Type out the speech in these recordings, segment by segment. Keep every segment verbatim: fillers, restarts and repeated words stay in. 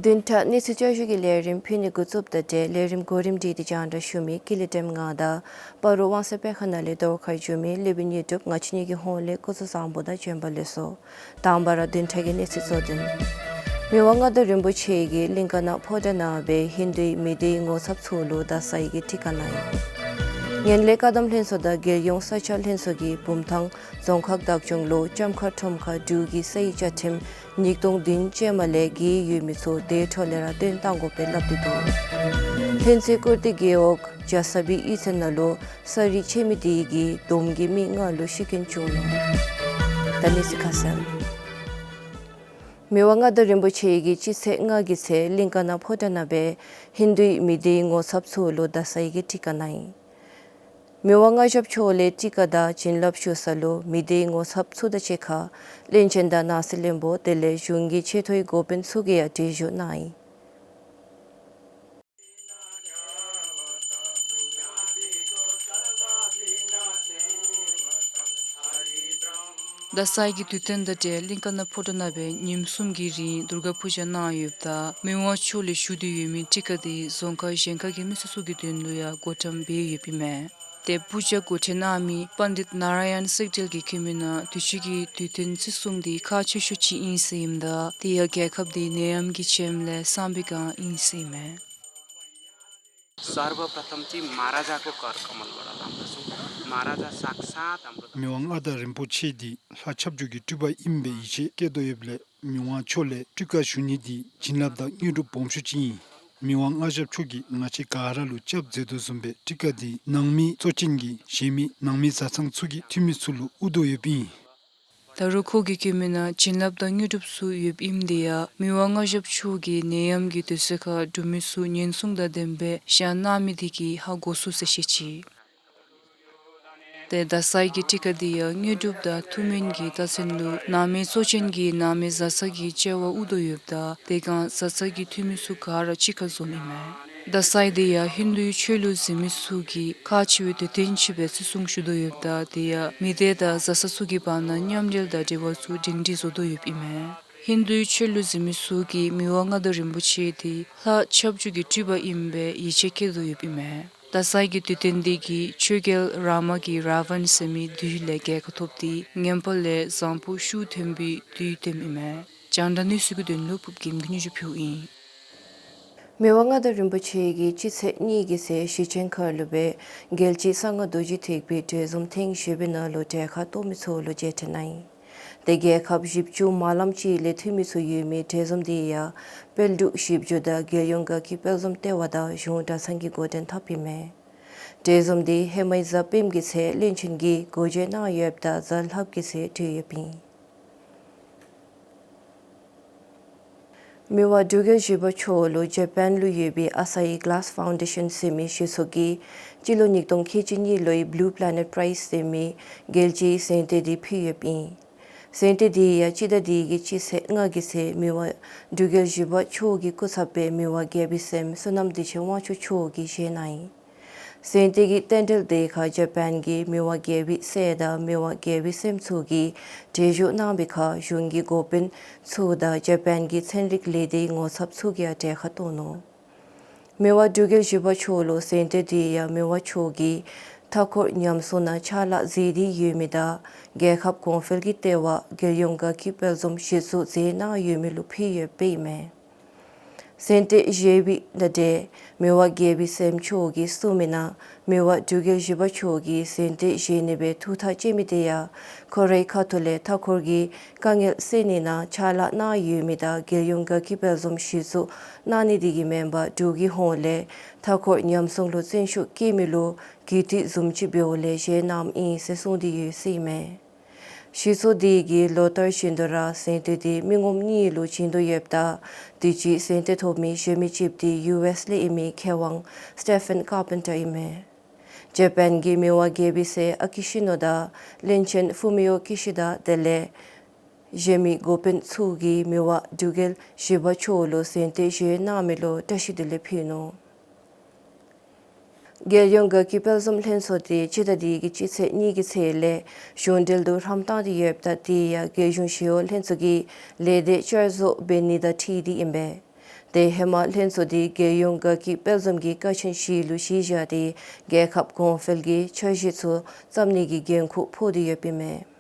བདུན་ཕྲག་གནས་ཚུལ་བསྐྱར་ཞུ་གི་ལས་རིམ་ཕུལ་ནི་འགོ་བཙུགསཔ་ད་ཏེ་ལས་རིམ་གོ་རིམ་སྒྲིག་སྟེ་རྒྱང་བསྒྲགས་ཞུ་མི་ཀུན་ལེགས་སྒྲོལམ་ང་དང་སྤ་རོ་དབང་གསལ་དཔེ་ཁང་ནང་ལས་ཟླཝ་ཁ་བསྒྱུར་མི་ལེགས་པའི་དངོས་གྲུབ། ང་བཅས་གཉིས་ཀྱི་ཧོངས་ལས་སྐུ་གཟུགས་བཟང་པོ་དང་བྱོན་པ་ལེགས་སོ། དང་པ་ར་བདུན་ཕྲག་གི་གནས་ཚུལ་གཙོ་དོན། མི་དབང་མངའ་བདག་རིན་པོ་ཆེ་གིས་གླིང་ཀ་ནང་ཕོ་བྲང་ནང་སྦེ་ཧིན་དུའི་མི་སྡེའི་ངོ་ཚབ་ཚུ་ལུ་ད་སའི་གི་ཊི་ཀ་གནང་ཡི། ངན་ལྷད་བཀག་སྡོམ་ལྷན་ཚོགས་དང་རྒྱལ་ཡོངས་ས་ཆ་ལྷན་ཚོགས་ཀྱིས་བུམ་ཐང་རྫོང་ཁག་བདག་སྐྱོང་ལུ་ལྕམ་མཁར་ཁྲོམ་ཁར་འབྲུག་གི་སའི་བཅའ་ཁྲིམས་ཉིས་སྟོང་བདུན་ཅན་མ་ལས་འགལ་ཡོད་མི་ཚུ་དེ་འཕྲོ་ལས་ར་བཏོན་གཏང་དགོ་པའི་སླབ་སྟེ་འདུག། ལྷུན་རྩེ་ཀུར་སྟོད་རྒེད་འོག་ཇ་ས་བི་གཡུས་ཚན་ནང་ལུ་ས་རུད་ཆད་མི་དེ་གིས་དོམ་གྱིས་མི་ལྔ་ལུ་ཤི་རྐྱེན་བྱུང་ནུག། ད་གནས་ཚུལ་ཁ་གསལ། མི་དབང་མངའ་བདག་རིན་པོ་ཆེ་གིས་སྤྱི་ཚེས་ལྔ་གི་ཚེ་གླིང་ཀ་ནང་ཕོ་བྲང་ནང་སྦེ་ཧིན་དུའི་མི་སྡེའི་ངོ་ཚབ་ཚུ་ལུ་ད་སའི་གི་ཊི་ཀ་གནང་ཡི། མི་དབང་མངའ་ཞབས་མཆོག་ལས་ཊི་ཀ་དང་བྱིན་རླབས་ཞུ་ས་ལུ་མི་སྡེའི་ངོ་ཚབ་ཚུ་དང་གཅིག་ཁར་བློན་ཆེན་དང་ནང་སྲིད་བློན་པོ་དེ་ལས་གཞུང་གི་ཆེ་མཐོའི་འགོ་དཔོན་ཚུ་གིས་ཡང་གྲལ་བཞུགས་གནང་ཡི། ད་སའི་གི་དུས་སྟོན་དང་འབྲེལ་གླིང་ཀ་ནང་ཕོ་བྲང་ནང་སྦེ་ཉིནམ་གསུམ་གྱི་རིང་དུརྒ་པུ་ཇ་གནང་ཡོདཔ་ད་མི་དབང་མཆོག་ལས་ཞུ་སྟེ་ཡོད་མི་ཊི་ཀ་དེ་རྫོང་ཁག་གཞན་ཁག་གི་མི་སེར་ཚུ་གི་དོན་ལུ་ཡང་བགོ་བཀྲམ་འབད་ཡོདཔ་ཨིན་མས། ཏེ་པུ་ཇ་འགོ་འདྲེན་གནང་མི་པཎྜི་ཏ་ནཱ་ར་ཡན་སིག་ཌལ་གྱིས་བཀོད་མི་ནང་དུས་ཅི་གི་དུས་སྟོན་བརྩི་སྲུང་འདི་ཁག་ཆེ་ཤོས་ཅིག་ཨིན་ཟེར་ཨིནམ་ད་དེ་ཡང་རྒྱལ་ཁབ་འདི་ནད་ཡམས་ཀྱི་ཕྱེམ་ལས་སངས་པའི་སྒང་ཨིན་ཟེར་ཨིན་མས། सर्वप्रथम चाहिँ महाराजाको कर कमलबाट लाउँदछु। महाराजा साक्षात् हाम्रो མི་དབང་མངའ་བདག་རིན་པོ་ཆེ་འདི་ལྷ་ཁྱབ་འཇུག་གི་སྤྲུལ་པ་ཨིན་པའི་ཡིད་ཆེས་བསྐྱེད་དོ་ཡོདཔ་ལས་མི་དབང་མཆོག་ལས་ཊི་ཀ་ཞུ་ནི་འདི་བྱིན་རླབས་དང་དངོས་གྲུབ་སྦོམ་ཤོས་ཅིག་ཨིན། མི་དབང་མངའ་ཞབས་མཆོག་གིས་ང་བཅས་ག་ར་ལུ་སྐྱབས་མཛད་དོ་བཟུམ་སྦེ་ཊི་ཀ་འདི་ནང་མི་གཙོ་ཅན་གྱིས་གཞན་མི་ནང་མི་བཟའ་ཚང་ཚུ་གི་འཐུས་མི་ཚུ་ལུ་དབུར་དོ་ཡོདཔ་ཨིན། ད་རུང་ཁོ་གིས་བཀོད་མི་ནང་བྱིན་རླབས་དང་དངོས་གྲུབ་ཚུ་ཡོདཔ་ཨིནམ་དེ་ཡང་མི་དབང་མངའ་ཞབས་མཆོག་གིས་ནད་ཡམས་ཀྱི་དུས་ཚོད་ཁར་འབྲུག་མི་ཚུ་ཉེན་སྲུང་དང་ལྡནམ་སྦེ་བཞག་གནང་མི་དེ་གིས་ཧ་གོ་ཚུགས་ཟེར་བཤད་ཅི། ཏེ་ད་སའི་གི་ཊི་ཀ་འདི་ཡང་དངོས་གྲུབ་དང་ཐུགས་སྨོན་གྱི་རྟགས་མཚན་ལུ་ནང་མི་གཙོ་ཅན་གྱིས་ནང་མི་བཟའ་ཚང་གི་བཅར་བར་དབུར་དོ་ཡོདཔ་ད་དེ་སྒང་བཟའ་ཚང་གི་འཐུས་མི་ཚུ་ག་ར་གཅིག་ཁར་འཛོམས་ཨིན་མས། ད་སའི་འདི་ཡང་ཧིན་དུའི་ཆོས་ལུགས་འཛིན་མི་ཚུ་གིས་ཁག་ཆེ་བའི་དུས་སྟོན་ཅིག་སྦེ་བརྩི་སྲུང་ཞུ་དོ་ཡོདཔ་ད་དེ་ཡང་མི་སྡེ་དང་བཟའ་ཚང་ཚུ་གི་བར་ན་མཉམ་འབྲེལ་དང་འབྲེལ་བ་ཚུ་སྒྲིང་སྒྲི་བཟོ་དོ་ཡོདཔ་ཨིན་མས། ཧིན་དུའི་ཆོས་ལུགས་འཛིན་མི་ཚུ་གིས་མི་དབང་མངའ་བདག་རིན་པོ་ཆེ་འདི་ལྷ་ཁྱབ་འཇུག་གི་སྤྲུལ་པ་ཨིན་པའི་ཡིད་ཆེས་བསྐྱེད་དོ་ཡོདཔ་ཨིན་མས། ད་སའི་གི་དུས་སྟོན་འདི་གིས་ཆོས་རྒྱལ་རཱ་མ་གིས་རཱ་ཝན་ཟེར་མི་བདུད་ལས་རྒྱལ་ཁ་ཐོབ་སྟེ་ངན་པ་ལས་བཟང་པོ་ཤུགས་ཐོན་པའི་དུས་སྟོནམ་ཨིན་མས། རྒྱང་བསྒྲགས་གནས་ཚུལ་གྱི་དོན་ལུ་ཕུབ་རྒྱམ་གྱིས་སྙན་ཞུ་ཕུལཝ་ཨིན། མི་དབང་མངའ་བདག་རིན་པོ་ཆེ་གིས་སྤྱི་ཚེས་གཉིས་ཀྱི་ཚེ་ཞེ་ཆེན་མཁར་ལུ་སྦེ་རྒྱལ་གཅེས་གསང་སྔགས་རྡོ་རྗེ་ཐེག་པའི་གྲལ་འཛོམས་ཐེངས་བཞི་པའི་ནང་ལུ་གྲལ་ཁར་གཏོགས་མི་ཚུ་ལུ་མཇལ་ཕྲད་གནང་ཡི། ཏེ་རྒྱལ་ཁབ་བཞི་བཅུ་མ་ལམ་ཅིག་ལས་འཐུས་མི་ཚུ་ཡོད་མི་གྲལ་འཛོམས་འདི་ཡང་དཔལ་འབྲུག་ཞིབ་འཇུག་དང་རྒྱལ་ཡོངས་དགའ་སྐྱིད་དཔལ་འཛོམས་ལྟེ་བ་དང་གཞུང་གྲྭ་ཚང་གིས་འགོ་འདྲེན་འཐབ་ཨིན་མས། གྲལ་འཛོམས་འདི་ཧེ་མའི་གཟའ་སྤེནམ་གྱི་ཚེ་བློན་ཆེན་གྱིས་འགོ་འབྱེད་གནང་ཡོདཔ་ད་གཟའ་ལྷགཔ་གི་ཚེ་གྲོལ་ཡོདཔ་ཨིན། མི་དབང་འབྲུག་རྒྱལ་བཞི་པ་མཆོག་ལུ་ཇ་པཱན་ལུ་ཡོད་པའི་ཨ་ས་ཡི་ག་ལཱསི་ཕའུན་ཌེ་ཤཱན་ཟེར་མི་གཞི་ཚོགས་ཀྱིས་སྤྱི་ལོ་ཉིས་སྟོང་ཁལ་གཅིག་གཉིས་ལོའི་བླུ་པི་ལེ་ནེཊ་པ་རའིཛ་ཟེར་མི་རྒྱལ་སྤྱིའི་གཟེངས་རྟགས་འདི་ཕུལ་ཡོདཔ་ཨིན། གཟེངས་རྟགས་འདི་ཡང་སྤྱི་ཟླ་འདི་གི་སྤྱི་ཚེས་ལྔ་གི་ཚེ་མི་དབང་འབྲུག་རྒྱལ་བཞི་པ་མཆོག་གི་སྐུ་ཚབ་སྦེ་མི་དབང་རྒྱལ་པོའི་སྲསམོ་བསོད་ནམས་བདེ་ཆེན་དབང་ཕྱུག་མཆོག་གིས་བཞེས་གནང་ཡི། གཟེངས་རྟགས་ཀྱི་རྟེན་འབྲེལ་དེ་ཁར་ཇ་པཱན་གྱི་མི་དབང་རྒྱལ་པོའི་སྲས་དང་མི་དབང་རྒྱལ་པོའི་སྲསམོ་ཚུ་གིས་གྲལ་བཞུགས་གནང་བའི་ཁར་གཞུང་གི་འགོ་དཔོན་ཚུ་དང་ཇ་པཱན་གྱི་ཚན་རིག་ལས་སྡེའི་ངོ་ཚབ་ཚུ་གིས་ཡང་གྲལ་ཁར་གཏོགས་ནུག། མི་དབང་འབྲུག་རྒྱལ་བཞི་པ་མཆོག་ལུ་གཟེངས་རྟགས་འདི་ཡང་མི་དབང་མཆོག་གིས་མཐའ་འཁོར་ཉམས་སྲུང་ནང་ཕྱག་ལཱ་མཛད་དེ་ཡོད་མི་དང་རྒྱལ་ཁབ་གོང་འཕེལ་གྱི་ལྟེ་བ་རྒྱལ་ཡོངས་དགའ་སྐྱིད་དཔལ་འཛོམས་གཞི་བཙུགས་མཛད་གནང་ཡོད་མི་ལུ་ཕུལ་ཡོདཔ་ཨིན་མས། གཟེངས་རྟགས་བཞེས་པའི་ད་ལྟོ་མི་དབང་རྒྱལ་པོའི་སྲསམོ་མཆོག་གིས་གསུངས་མི་ནང་མི་དབང་འབྲུག་རྒྱལ་བཞི་པ་མཆོག་གིས་གཟེངས་རྟགས་བཞེས་ནི་སྦེ་ཐུགས་ཐག་བཅད་མི་དེ་ཡང་ཁོ་རའི་ཁ་ཐུག་ལས་མཐའ་འཁོར་གྱི་དཀའ་ངལ་སེལ་ནི་ནང་ཕྱག་ལཱ་གནང་ཡོད་མི་དང་རྒྱལ་ཡོངས་དགའ་སྐྱིད་དཔལ་འཛོམས་གཞི་བཙུགས་གནང་ནི་དེ་གིས་མེན་པར་འབྲུག་གི་ཧོངས་ལས་མཐའ་འཁོར་ཉམས་སྲུང་ལུ་བརྩོན་ཤུགས་བསྐྱེད་མི་ལུ་གུས་བཏུད་བཟུམ་ཅིག་འབདཝ་ལས་བཞེས་གནངམ་ཨིན་ཟེར་གསུངས་ཏེ་ཡོད་ཟེར་ཨིན་མས། གཞི་ཚོགས་དེ་གིས་ལོ་ལྟར་བཞིན་དུ་ར་གཟེངས་རྟགས་དེ་མི་ངོམ་གཉིས་ལུ་བྱིན་དོ་ཡོདཔ་ད་དུས་ཅི་གཟེངས་རྟགས་ཐོབ་མི་གཞན་མི་གཅིག་དེ་ཡུ་ཨེསི་ལས་ཨིན་མི་མཁས་དབང་སི་ཊེ་ཕེན་ཀར་པེན་ཊར་ཨིན་མས། ཇ་པཱན་གྱི་མི་དབང་རྒྱལ་པོའི་སྲས་ཨ་ཀི་ཤི་ནོ་དང་བློན་ཆེན་ཧྥུ་མི་ཡོ་ཀི་ཤི་ད་དེ་ལས་གཞན་མི་འགོ་དཔོན་ཚུ་གིས་མི་དབང་འབྲུག་རྒྱལ་བཞི་པ་མཆོག་ལུ་གཟེངས་རྟགས་བཞེས་གནང་མི་ལུ་བཀྲ་ཤིས་བདེ་ལེགས་ཕུལ་ནུག། རྒྱལ་ཡོངས་དགའ་སྐྱིད་དཔལ་འཛོམས་ལྷན་ཚོགས་དེ་སྤྱི་ཟླ་འདི་གི་སྤྱི་ཚེས་གཉིས་ཀྱི་ཚེ་ལས་གཞུང་འབྲེལ་དུ་ཧྲམ་བཏང་སྟེ་ཡོདཔ་ད་དེ་ཡང་རྒྱལ་གཞུང་ཞི་གཡོག་ལྷན་ཚོགས་ཀྱི་ལས་སྡེ་བསྐྱར་བཟོ་འབད་ནི་དང་འཁྲིལ་ཏེ་ཨིན་པས། ཏེ་ཧེ་མ་ལྷན་ཚོགས་འདི་རྒྱལ་ཡོངས་དགའ་སྐྱིད་དཔལ་འཛོམས་ཀྱི་ཀ་ཆེན་བཞི་ལུ་གཞི་བཞག་སྟེ་རྒྱལ་ཁབ་གོང་འཕེལ་གྱི་འཆར་གཞི་ཚུ་བརྩམ་ནི་གི་འགན་ཁུར་ཕོག་སྟེ་ཡོདཔ་ཨིན་མས།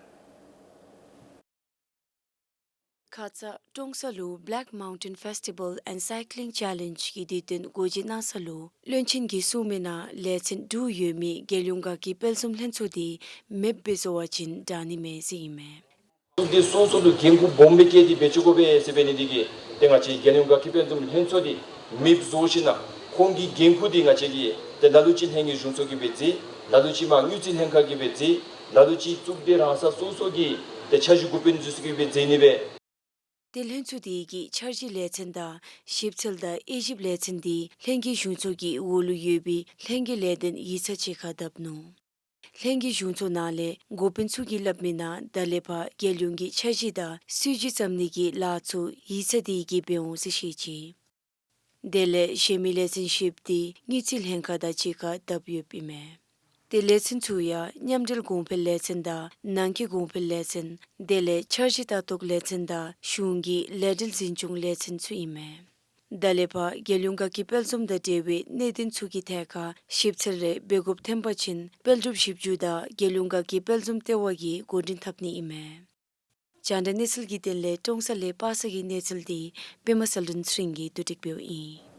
ཁ་ཙ་ཀྲོང་གསར་ལུ་Black Mountain Festival and Cycling Challenge གི་དུས་སྟོན་འགོ་འབྱེད་གནང་ས་ལུ་བློན་ཆེན་གྱིས་གསུངས་མི་ནང་ལས་ཚན་དྲུག་ཡོད་མི་རྒྱལ་ཡོངས་དགའ་སྐྱིད་དཔལ་འཛོམས་ལྷན་ཚོགས་འདི་མེདཔ་སྦེ་བཟོ་བ་ཅིན་དྲག་ནི་མས་ཟེར་ཨིན་མས། ཚོགས་སྡེ་སོ་སོ་ལུ་འགན་ཁུར་སྦོམ་སྦེ་བཀལ་ཏེ་འབད་བཅུག་དགོ་པས་ཟེར་འབད་ནི་འདི་གིས་ཏེ་ང་བཅས་རྒྱལ་ཡོངས་དགའ་སྐྱིད་དཔལ་འཛོམས་ལྷན་ཚོགས་འདི་མེདཔ་བཟོ་ཞིན་ན་ཁོང་གི་འགན་ཁུར་འདི་ང་བཅས་ཀྱིས་ཏེ་ལ་ལུ་ཅིག་ལྷན་རྒྱས་གཞུང་ཚོགས་ཀྱིས་འབད་རྩིས། ལ་ལུ་ཅིག་མར་དངུལ་རྩིས་ལྷན་ཁག་གིས་འབད་རྩིས། ལ་ལུ་ཅིག་གཙུག་སྡེ་རང་ས་སོ་སོ་གིས་ཏེ་འཆར་གཞི་འགོ་དཔོན་ཚུ་གིས་འབད་མཛད་ནི་སྦེ། ཏེ་ལྷན་ཚོགས་འདི་གི་འཆར་གཞི་ལས་ཚན་དང་ཞིབ་འཚོལ་དང་དབྱེ་ཞིབ་ལས་ཚན་འདི་ལྷན་རྒྱས་གཞུང་ཚོགས་ཀྱི་འོག་ལུ་ཡོད་པའི་ལྷན་རྒྱས་ལས་དོན་ཡིག་ཚང་གཅིག་ཁར་བསྡབས་ནུག། ལྷན་རྒྱས་གཞུང་ཚོགས་ནང་ལས་འགོ་དཔོན་ཚུ་གིས་སླབ་མི་ནང་ད་ལས་ཕར་རྒྱལ་ཡོངས་ཀྱི་འཆར་གཞི་དང་སྲིད་བྱུས་བརྩམ་ནི་གི་ལཱ་ཚུ་ཡིག་ཚང་འདི་གིས་འབད་འོང་ཟེར་བཤད་ཅི། དེ་ལས་གཞན་མི་ལས་ཚན་བཞིཔ་འདི་དངུལ་རྩིས་ལྷན་ཁག་དང་གཅིག་ཁར་བསྡབས་ཡོདཔ་ཨིན་མས། ཏེ་ལས་ཚན་ཚུ་ཡང་མཉམ་འབྲེལ་གོང་འཕེལ་ལས་ཚན་དང་ནང་འཁོད་གོང་འཕེལ་ལས་ཚན་དེ་ལས་འཆར་གཞི་ལྟ་རྟོག་ལས་ཚན་དང་གཞུང་གི་ལས་འབྲེལ་འཛིན་སྐྱོང་ལས་ཚན་ཚུ་ཨིན་མས། ད་ལས་ཕར་རྒྱལ་ཡོངས་དགའ་སྐྱིད་དཔལ་འཛོམས་དང་འབྲེལ་བའི་གནད་དོན་ཚུ་གི་ཐད་ཁར་ཞིབ་འཚོལ་རེ་འབད་དགོཔ་ཐོན་པ་ཅིན་དཔལ་འབྱོར་ཞིབ་འཇུག་དང་རྒྱལ་ཡོངས་དགའ་སྐྱིད་དཔལ་འཛོམས་ལྟེ་བ་གིས་འགོ་འདྲེན་འཐབ་ནི་ཨིན་མས། རྒྱང་བསྒྲགས་གནས་ཚུལ་གྱི་དོན་ལས་ཀྲོང་གསར་ལས་པ་སངས་ཀྱི་གནས་ཚུལ་འདི་པདྨ་གསལ་སྒྲོན་ཚེ་རིང་གིས་བསྡུ་སྒྲིག་འབདཝ་ཨིན།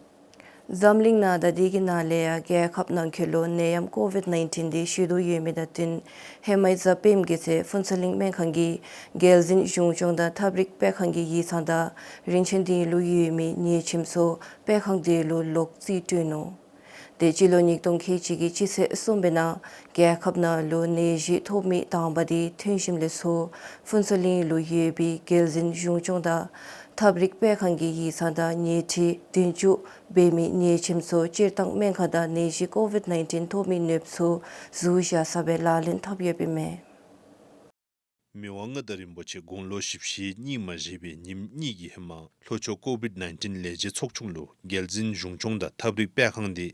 འཛམ་གླིང་ནང་དང་དེ་གི་ནང་ལས་ཡང་རྒྱལ་ཁབ་ནང་འཁོད་ལུ་ནད་ཡམས་ཀོ་ཝིཌ་ནའིན་ཊིན་འདི་ཞི་དོ་ཡོད་མི་དང་བསྟུན་ཧེ་མའི་གཟའ་སྤེནམ་གི་ཚེ་ཕུན་ཚོགས་གླིང་སྨན་ཁང་གིས་རྒྱལ་འཛིན་གཞུང་སྐྱོང་དང་ཐབས་རིག་སྤེལ་ཁང་གི་ཡིག་ཚང་དང་རིན་ཆེན་དིང་ལུ་ཡོད་མི་ཉལ་ཁྱིམ་ཚུ་སྤེལ་ཁང་འདི་ལུ་ལོག་རྩིས་སྤྲོད་ནུག། ཏེ་སྤྱི་ལོ་ཉིས་སྟོང་ཁལ་གཅིག་གི་སྤྱི་ཚེས་གསུམ་པའི་ནང་རྒྱལ་ཁབ་ནང་ལུ་ནད་གཞི་ཐོབ་མི་དང་པ་འདི་ཐོན་ཞིནམ་ལས་ཚུར་ཕུན་ཚོགས་གླིང་ལུ་ཡོད་པའི་རྒྱལ་འཛིན་གཞུང་སྐྱོང་དང་ཐབས་རིག་སྤེལ་ཁང་གི་ཡིག་ཚང་དང་ཉལ་ཁྲི་བདུན་ཅུ་འབད་མི་ཉལ་ཁྱིམ་ཚུ་སྤྱིར་བཏང་སྨན་ཁང་དང་ནད་གཞི་ཀོ་ཝིཌ་ནའིན་ཊིན་ཐོབ་མི་ནདཔ་ཚུ་ཟུར་བཞག་ས་སྦེ་ལག་ལེན་འཐབ་ཡོདཔ་ཨིན་མས། མི་དབང་མངའ་བདག་རིན་པོ་ཆེ་དགུང་ལོ་བཞི་བཅུ་ཞེ་གཉིས་མ་བཞེས་པའི་ཉིནམ་གཉིས་ཀྱི་ཧེ་མ་ལྷོ་ཕྱོགས་ཀོ་ཝིཌ་ནའིན་ཊིན་ལས་བྱེད་ཚོགས་ཆུང་ལུ་རྒྱལ་འཛིན་གཞུང་སྐྱོང་དང་ཐབས་རིག་སྤེལ་ཁང་འདི་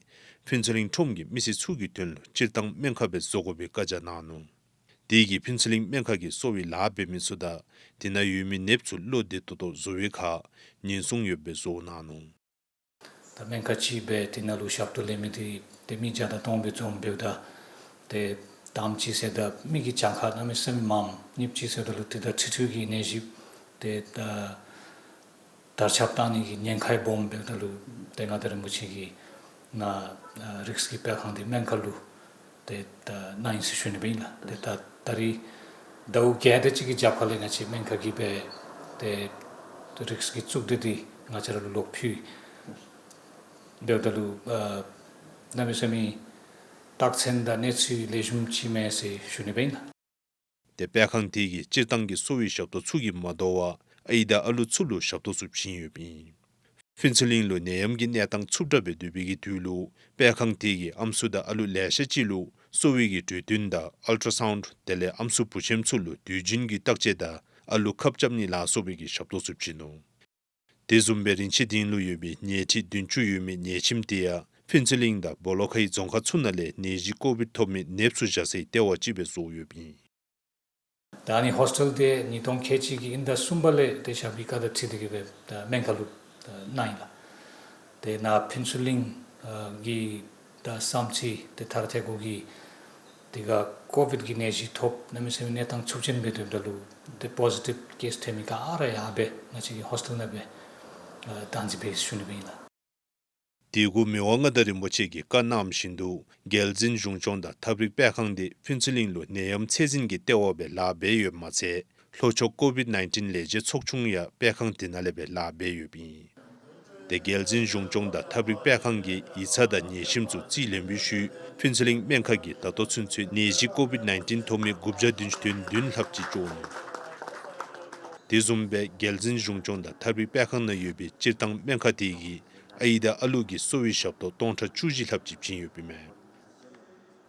ཕུན་ཚོགས་གླིང་ཁྲོམ་གྱི་མི་སེར་ཚུ་གི་དོན་ལུ་སྤྱིར་བཏང་སྨན་ཁང་སྦེ་བཟོ་དགོ་པའི་བཀའ་རྒྱ་གནང་ནུག། དེ་གིས་ཕུན་ཚོགས་གླིང་སྨན་ཁང་གི་གསོ་བའི་ལཱ་འབད་མི་ཚུ་དང་དེ་ནང་ཡོད་མི་ནདཔ་ཚུ་བློ་བདེ་ཏོག་ཏོ་བཟོ་བའི་ཁར་ཉེན་སྲུང་ཡོདཔ་སྦེ་བཟོ་གནང་ནུག། ད་སྨན་ཁང་ཅིག་སྦེ་དེ་ནང་ལུ་ཞབས་ཏོག་ལེན་མི་འདི་ཏེ་མི་བརྒྱ་དང་སྟོང་སྦེ་འཛོམས་འབདཝ་ད་ཏེ་དང་པ་ཅིག་ཟེརཝ་ད་མི་གི་གྱངས་ཁ་གནམ་མེད་ས་མེད་མངམ། གཉིས་པ་ཅིག་ཟེརཝ་ད་ལུ་ཏེ་ད་འཕྲུལ་འཕྲུལ་གྱི་ནད་གཞི་ཏེ་ད་དར་ཁྱབ་གཏང་ནི་གི་ཉེན་ཁ་སྦོམ་འབདཝ་ད་ལུ་ཏེ་མངའ་བདག་རིན་པོ་ཆེ་གིས་ནཱ་ཨ་རིགས་ཀྱི་སྤེལ་ཁང་འདི་སྨན་ཁང་ལུ་ཏེ་ད་གནང་ཡི་ཟེར་ཞུ་ནི་སྦེ་ཨིན་ལགས། ཏེ་ད་ད་རིས་ཟླཝ་བརྒྱད་དེ་ཅིག་གི་རྒྱབ་ཁ་ལས་ང་བཅས་སྨན་ཁང་གིས་སྦེ་ཏེ་རིགས་ཀྱི་གཙུག་སྡེ་འདི་ང་བཅས་ར་ལུ་ལོག་ཕུལ་ཡི། འབདཝ་ད་ལུ་ཨ་གནམ་མེད་ས་མེད་རྟགས་མཚན་དང་གནས་ཚུལ་ལེགས་ཤོམ་ཅིག་མས་ཟེར་ཞུ་ནི་སྦེ་ཨིན་ལགས། ཏེ་སྤེལ་ཁང་དེ་གིས་སྤྱིར་བཏང་གི་གསོ་བའི་ཞབས་ཏོག་ཚུ་གིས་མ་དོ་བར་ཨའི་དང་ཨ་ལུ་ཚུ་ལུ་ཞབས་ཏོག་ཚུ་བྱིན་ཡོདཔ་ཨིན། ཕུན་ཚོགས་གླིང་ལུ་ནད་ཡམས་ཀྱི་གནས་སྟངས་འཚུབ་དྲགས་སྦེ་སྡོད་པའི་གི་དུས་ལུ་སྤེལ་ཁང་དེ་གིས་ཨམ་སྲུ་དང་ཨ་ལུ་ལེ་ཤ་ཅིག་ལུ་གསོ་བའི་གི་གྲོས་བསྟུན་དང་ཨལ་ཊ་སའུནཌ་དེ་ལས་ཨམ་སྲུ་བུ་ཆེནམ་ཚུ་ལུ་དུས་རྒྱུན་གྱི་བརྟག་དཔྱད་དང་ཨ་ལུ་ཁབ་རྐྱབ་ནི་ལ་སོགས་པའི་གི་ཞབས་ཏོག་ཚུ་བྱིན་ནུག། དེ་བཟུམ་སྦེ་རིན་ཆེན་དིང་ལུ་ཡོད་པའི་ཉལ་ཁྲི་བདུན་ཅུ་ཡོད་མི་ཉལ་ཁྱིམ་དེ་ཡང་ཕུན་ཚོགས་གླིང་དང་སྦོ་ལོགས་ཁའི་རྫོང་ཁག་ཚུ་ནང་ལས་ནད་གཞི་ཀོ་ཝིཌ་ཐོབ་མི་ནདཔ་ཚུ་བཞག་སའི་ལྟེ་བ་ཅིག་སྦེ་བཟོ་ཡོདཔ་ཨིན། ད་ཨ་ནི་ཧོསི་ཊེལ་འདི་ཉིས་སྟོང་ཁལ་གཅིག་གི་དབྱིན་ཟླ་གསུམ་པ་ལས་ཏེ་ཞབས་ཀྱི་བཀའ་དང་འཁྲིལ་ཏེ་གིས་སྦེ་ད་སྨན་ཁང་ལུ་ད་གནང་ཡི་ལགས། ཏེ་ནཱ་ཕུན་ཚོགས་གླིང་ཨ་གི་ད་བསམ་རྩེ་ཏེ་ཐར་ཐེ་གོ་གི་དེ་ཁར་ཀོ་ཝིཌ་ཀྱི་ནད་གཞི་ཐོབ་གནམ་མེད་ས་མེད་གནས་སྟངས་འཚུབ་ཅན་སྦེ་སྡོདཔ་ད་ལུ་ཏེ་པོ་ཟི་ཊིབ་ཀེསི་ཐོན་མི་ག་ར་ཡར་སྦེ་ང་བཅས་ཀྱི་ཧོསི་ཊེལ་ནང་སྦེ་ཨ་བདག་འཛིན་འབད་ཞུ་ནི་སྦེ་ཨིན་ལགས། དེ་གུ་མི་དབང་མངའ་བདག་རིན་པོ་ཆེ་གིས་བཀའ་གནངམ་བཞིན་དུ་རྒྱལ་འཛིན་གཞུང་སྐྱོང་དང་ཐབས་རིག་སྤེལ་ཁང་འདི་ཕུན་ཚོགས་གླིང་ལུ་ནད་ཡམས་ཚད་འཛིན་གྱི་ལྟེ་བ་སྦེ་ལཱ་འབད་ཡོདཔ་མ་ཚད་ལྷོ་ཕྱོགས་ཀོ་ཝིཌ་ནའིན་ཊིན་ལས་བྱེད་ཚོགས་ཆུང་ཡང་སྤེལ་ཁང་དེ་ནང་ལས་སྦེ་ལཱ་འབད་ཡོདཔ་ཨིན། ཏེ་རྒྱལ་འཛིན་གཞུང་སྐྱོང་དང་ཐབས་རིག་སྤེལ་ཁང་གིས་ཡིག་ཚང་དང་ཉལ་ཁྱིམ་ཚུ་རྩིས་ལེན་པའི་ཤུལ་ཕུན་ཚོགས་གླིང་སྨན་ཁང་གིས་ད་ལྟོ་ཚུན་ཚོད་ནད་གཞི་ཀོ་ཝིཌ་ནའིན་ཊིན་ཐོབ་མི་དགུ་བརྒྱ་བདུན་ཅུ་དོན་བདུན་ལྷགཔ་ཅིག་བཅོ་ནུག། དེ་བཟུམ་སྦེ་རྒྱལ་འཛིན་གཞུང་སྐྱོང་དང་ཐབས་རིག་སྤེལ་ཁང་ནང་ཡོད་པའི་སྤྱིར་བཏང་སྨན་ཁང་དེ་གིས་ཨའི་དང་ཨ་ལུ་གི་གསོ་བའི་ཞབས་ཏོག་སྟོང་ཕྲག་བཅུ་བཞི་ལྷགཔ་ཅིག་བྱིན་ཡོདཔ་ཨིན་མས།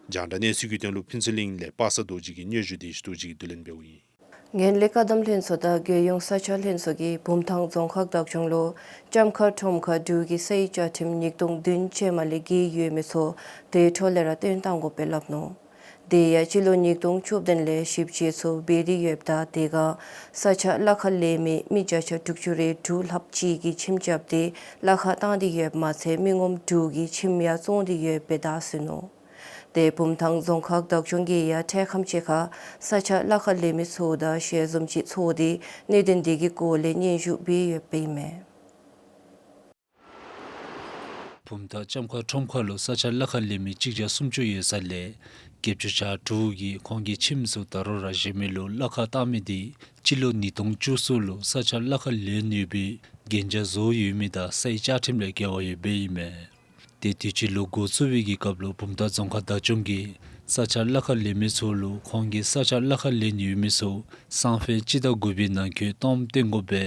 རྒྱང་བསྒྲགས་གནས་ཚུལ་གྱི་དོན་ལུ་ཕུན་ཚོགས་གླིང་ལས་པ་སངས་རྡོ་རྗེ་གི་སྙན་ཞུ་དེ་ཞུ་དོ་རྗེ་གིས་བསྡུ་ལེན་འབདཝ་ཨིན། ངན་ལྷད་བཀག་སྡོམ་ལྷན་ཚོགས་དང་རྒྱལ་ཡོངས་ས་ཆ་ལྷན་ཚོགས་ཀྱིས་བུམ་ཐང་རྫོང་ཁག་བདག་སྐྱོང་ལུ་ལྕམ་མཁར་ཁྲོམ་ཁར་འབྲུག་གི་སའི་བཅའ་ཁྲིམས་ཉིས་སྟོང་བདུན་ཅན་མ་ལས་འགལ་ཡོད་མི་ཚུ་དེ་འཕྲོ་ལས་ར་བཏོན་གཏང་དགོཔ་སྦེ་སླབ་ནུག། དེ་ཡང་སྤྱི་ལོ་ཉིས་སྟོང་བཅུ་བདུན་ལས་ཞིབ་དཔྱད་ཚུ་འབད་དེ་ཡོདཔ་ད་དེ་ཁར་ས་ཆ་གླ་ཁར་ལེན་མི་མི་བརྒྱ་ཆ་དྲུག་ཅུ་རེ་དྲུག་ལྷགཔ་ཅིག་གིས་ཁྱིམ་རྐྱབ་སྟེ་གླ་ཁར་བཏང་སྟེ་ཡོདཔ་མ་ཚད་མི་ངོམ་དྲུག་གིས་ཁྱིམ་ཡང་བཙོངས་ཏེ་ཡོདཔ་སྦེ་བདའ་ཟུན་ནུག། དེ་བུམ་ཐང་རྫོང་ཁག་བདག་སྐྱོང་གིས་ཡང་འཕྲལ་ཁམས་ཅིག་ཁར་ས་ཆ་གླ་ཁར་ལེན་མི་ཚུ་དང་ཞལ་འཛོམས་ཅིག་ཚོགས་ཏེ་གནད་དོན་དེ་གི་སྐོར་ལས་སྙན་ཞུ་འབད་ཡོདཔ་ཨིན་མས། བུམ་ཐང་ལྕམ་མཁར་ཁྲོམ་ཁ་ལུ་ས་ཆ་གླ་ཁར་ལེན་མི་གཅིག་བརྒྱ་སུམ་ཅུ་ཡོད་ས་ལས་བརྒྱད་ཅུ་གྱ་དྲུག་གིས་ཁོང་གི་ཁྱིམ་ཚུ་ད་རུང་ར་གཞན་མི་ལུ་གླ་ཁར་བཏང་མི་དེ་སྤྱི་ལོ་ཉིས་སྟོང་བཅུ་གསུམ་ལུ་ས་ཆ་གླ་ཁར་ལེན་ཡོད་པའི་གན་རྒྱ་བཟོ་ཡོད་མི་དང་སའི་བཅའ་ཁྲིམས་ལས་འགལ་བ་ཡོདཔ་ཨིན་མས། དེ་དུས་ཅི་ལོ་འགོ་བཙུགས་པའི་གི་སྐབས་ལུ་བུམ་ཐང་རྫོང་ཁག་བདག་སྐྱོང་གིས་ས་ཆ་གླ་ཁར་ལེན་མི་ཚུ་ལུ་ཁོང་གིས་ས་ཆ་གླ་ཁར་ལེན་ཡོད་མི་ཚུ་སང་ཕོད་སྤྱི་ཟླ་དགུ་པའི་ནང་འཁོད་སྟོངམ་བཏོན་དགོཔ་སྦེ་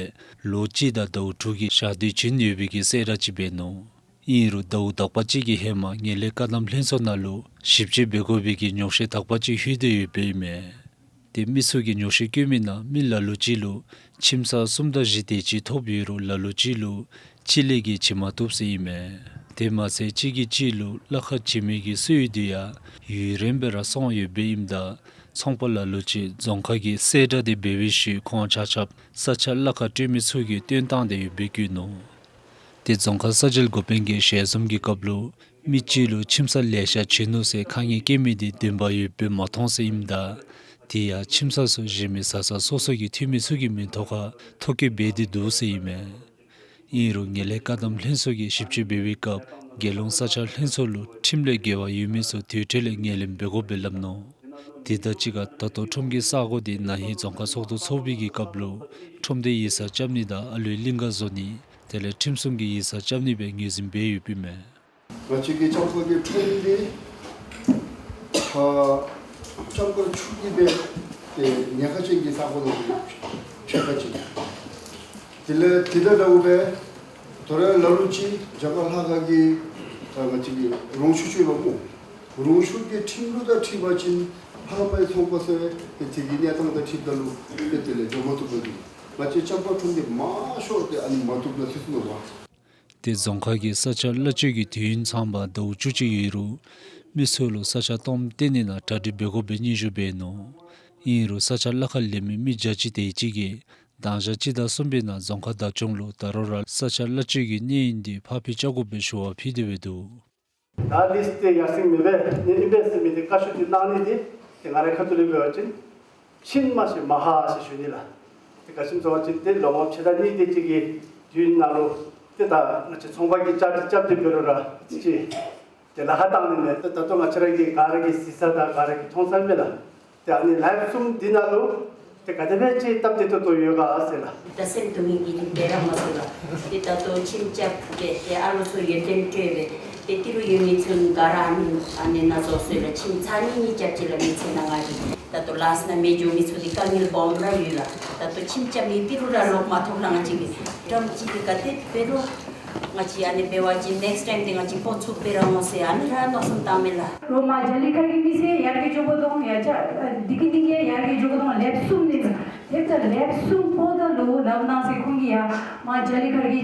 ལོ་གཅིག་དང་ཟླཝ་དྲུག་གི་ཞག་དུས་བྱིན་ཡོད་པའི་གི་གསལ་བསྒྲགས་ཅིག་འབད་ནུག། ཨིན་རུང་ཟླཝ་དག་པ་ཅིག་གི་ཧེ་མ་ངན་ལྷད་བཀག་སྡོམ་ལྷན་ཚོགས་ནང་ལུ་ཞིབ་དཔྱད་འབད་དགོ་པའི་གི་ཉོགས་བཤད་དག་པ་ཅིག་ལྷོད་དེ་ཡོདཔ་ཨིན་མས། དེ་མི་ཚུ་གིས་ཉོགས་བཤད་བཀོད་མི་ནང་མི་ལ་ལུ་ཅིག་ལུ་ཁྱིམ་ཚང་གསུམ་དང་བཞི་དེ་ཅིག་ཐོབ་ཡོད་རུང་ལ་ལུ་ཅིག་ལུ་གཅིག་ལས་བརྒལ་བྱིན་མ་བཏུབ་ཟེར་ཨིན་མས། དེ་མ་ཚད་གཅིག་གིས་གཅིག་ལུ་གླ་ཁར་བྱིན་མི་གི་སྲོལ་ཡོད་དེ་ཡང་ཡུན་རིངམོ་སྦེ་ར་སོང་ཡོདཔ་ཨིནམ་ད་ཚོང་པ་ལ་ལུ་ཅིག་རྫོང་ཁག་གིས་གསལ་བསྒྲགས་དེ་འབད་བའི་ཤུལ་ཁོང་ཆ་ཁྱབ་ས་ཆ་གླ་ཁར་སྤྲོད་མི་ཚུ་གིས་བཏོན་བཏང་སྟེ་ཡོདཔ་སྦེ་བཀོད་ནུག། དེ་རྫོང་ཁག་ས་འཇལ་འགོ་དཔོན་གྱིས་ཞལ་འཛོམས་ཀྱི་སྐབས་ལུ་མི་གཅིག་ལུ་ཁྱིམ་ཚང་ལེ་ཤ་བྱིན་ནུག་ཟེར་ཁ་ངན་བཀལ་མི་དེ་བདེན་པ་ཡོདཔ་སྦེ་མ་མཐོང་ཟེར་ཨིནམ་ད་དེ་ཡང་ཁྱིམ་ཚང་ཚུ་གཞན་མི་བཟའ་ཚང་སོ་སོ་གི་འཐུས་མི་ཚུ་གི་མིང་ཐོག་ཁར་ཐོ་བཀོད་འབད་དེ་འདུག་ཟེར་ཨིན་མས། ཨིན་རུང་ངན་ལྷད་བཀག་སྡོམ་ལྷན་ཚོགས་ཀྱིས་ཞིབ་དཔྱད་འབད་བའི་སྐབས་རྒྱལ་ཡོངས་ས་ཆ་ལྷན་ཚོགས་ལུ་ཁྲིམས་ལས་འགལ་བ་ཡོད་མི་ཚུ་དེ་འཕྲོ་ལས་ངོས་ལེན་འབད་དགོཔ་སྦེ་སླབ་ནུག། དེ་དང་གཅིག་ཁར་ད་ལྟོ་ཁྲོམ་གྱི་ས་གོ་དེ་ན་ཧིང་རྫོང་ཁག་ཚོགས་འདུ་ཚོགས་པའི་གི་སྐབས་ལུ་ཁྲོམ་སྡེ་ཡིག་ཚང་རྐྱབ་ནི་དང་ཨ་ལུའི་གླིང་ག་བཟོ་ནི་དེ་ལས་ཁྲིམས་སྲུང་གི་ཡིག་ཚང་རྐྱབ་ནི་སྦེ་ངོས་འཛིན་འབད་ཡོདཔ་ཨིན་མས། ང་བཅས་ཀྱི་ལྕམ་མཁར་གྱི་ཁྲོམ་འདི་ཨ་ལྕམ་མཁར་ཆུ་གི་སྦེ་ཏེ་ཉེན་ཁ་ཅན་གྱི་ས་གོ་ནང་ཕྱེད་ཀ་ཅིག། དེ་ལས་དེ་དང་འདྲཝ་སྦེ་དོ་རུང་ལ་ལུ་ཅིག་རྒྱ་གར་ལྷ་ཁང་གི་ཨ་ང་བཅས་ཀྱི་རོང་ཆུ་ཅིག་ཡོདཔ་སྨོ། རོང་ཆུ་གི་ཁྲིམས་ལུགས་དང་འཁྲིལ་བ་ཅིན་ཕ་མའི་ཚོང་པ་ཟེར་ཏེ་དེ་གི་གནས་སྟངས་དང་འཁྲིལཝ་ད་ལུ་ཏེ་དེ་ལས་འགྱོ་མ་བཏུབ་པ་འདུག། ང་བཅས་ལྕམ་མཁར་ཁྲོམ་འདི་མང་ཤོས་ཏེ་ཨ་ནི་མ་བཏུབ་ན་ཚུད་ཚུད་ནུག་པ། དེ་རྫོང་ཁག་གིས་ས་ཆ་གླ་བཅོལ་གྱི་དུས་ཡུན་ཚངམ་ཟླཝ་བཅུ་གཅིག་ཡོད་རུང་མི་ཚུ་ལུ་ས་ཆ་སྟོངམ་བཏོན་ནི་ནང་གྲ་སྒྲིག་འབད་དགོཔ་སྦེ་སྙན་ཞུ་འབད་ནུག། ཨིན་རུང་ས་ཆ་གླ་ཁར་ལེན་མི་མི་བརྒྱ་ཅིག་དེ་ཅིག་གིས་གདང་ཞག་གཅིག་དང་གསུམ་པའི་ནང་རྫོང་ཁག་བདག་སྐྱོང་ལུ་ད་རུང་ར་ས་ཆ་གླ་བཅོལ་གྱི་གནས་ཡུན་དེ་ཕར་འགྱངས་བཅར་དགོཔ་སྦེ་ཞུ་བ་ཕུལ་ཏེ་འབད་འདུག། ད་ལིསི་ཊི་དེ་ཡར་སེང་མེད་པས། ཨ་ནི་ཨིན་པས་ཟེར་མི་དེ་བཀའ་ཤོག་དེ་གནང་ནི་དེ་ཏེ་ང་རའི་ཁ་ཐུག་ལས་འབད་བ་ཅིན་ཕྱིན་མ་ཤེས་མ་ཧ་ཟེར་ཞུ་ནི་ལགས། ཏེ་ག་ཅི་སྨོ་ཟེར་བ་ཅིན་ཏེ་ལོ་ངོ་ཕྱེད་དང་གཉིས་དེ་ཅིག་གི་དུས་ནང་ལུ་ཏེ་ད་ང་བཅས་ཚོང་པ་གིས་བཅའ་སྒྲིག་རྐྱབ་སྟེ་འབད་རུང་ར་ཅིག་ཏེ་ལཱ་ཁག་བཏང་ནི་མས། ཏེ་ད་ལྟོ་ང་བཅས་ར་གི་ག་ར་གིས་གཟིགས་ས་དང་ག་ར་གིས་མཐོང་ས་མས་ལགས། ཏེ་ཨ་ནི་ལཱ་གསུམ་འདི་ནང་ལུ་ཏེ་ག་དེ་སྦེ་ཅིག་སྟབས་བདེ་ཏོག་ཏོ་ཡོད་ག་ཟེར་ལགས། ད་སེམས་སྡུག་བའི་གི་རིགས་འབད་ར་མ་ཚུགས་ལགས། ཏེ་ད་ལྟོ་ཁྱིམ་རྐྱབ་སྦེ་ཏེ་ཨ་ལོ་ཚུ་ཡོན་ཏན་སྤྲོད་སྦེ་ཏེ་ཏི་རུ་ཡོད་མི་ཚུ་ག་ར་ཨ་ནི་ཨ་ནི་ནང་འཛུལ་སོང་ཡི་ལགས། ཁྱིམ་ཚར་གཉིས་གཉིས་རྐྱབ་ཅི་ལགས། མི་ཚེ་ནང་ང་གི་ད་ལྟོ་ལཱ་ས་ནང་མི་འགྱོ་མི་ཚུ་འདི་དཀའ་ངལ་སྦོམ་ར་ཡོད་ལགས། ད་ལྟོ་ཁྱིམ་རྐྱབ་མི་ཏི་རུ་ར་ལོག་མ་ཐོབ་ལགས། ང་བཅས་ཀྱིས་བཀྲམ་ཅིག་ཏེ་ག་དེ་འབད་རུང་ང་བཅས་ཨ་ནི་འབད་བ་ཅིན་ནེགསི་ཊའིམ་འདི་ང་བཅས་འགོ་བཙུགས་འབད་ར་འོང་ཟེར་ཨ་ནི་ར་མནོ་བསམ་བཏངམ་མས་ལགས། རོགས་མ་རྒྱ་གླིང་ཁ་གི་མི་སེར་ཡར་རྒྱས་འགྱོ་དགོཔ་དང་ཡར་རྒྱས་ཨ་བདེ་སྐྱིད་གླིང་གི་ཡར་རྒྱས་འགྱོ་དགོཔ་དང་ལེབ་གསུམ་ནི་ལེབ་ད་ལེབ་གསུམ་པོ་ད་ལུ་ནམ་ནང་ཟེར་ཁོང་གིས་ཡར་མ་རྒྱ་གླིང་ཁ་གི་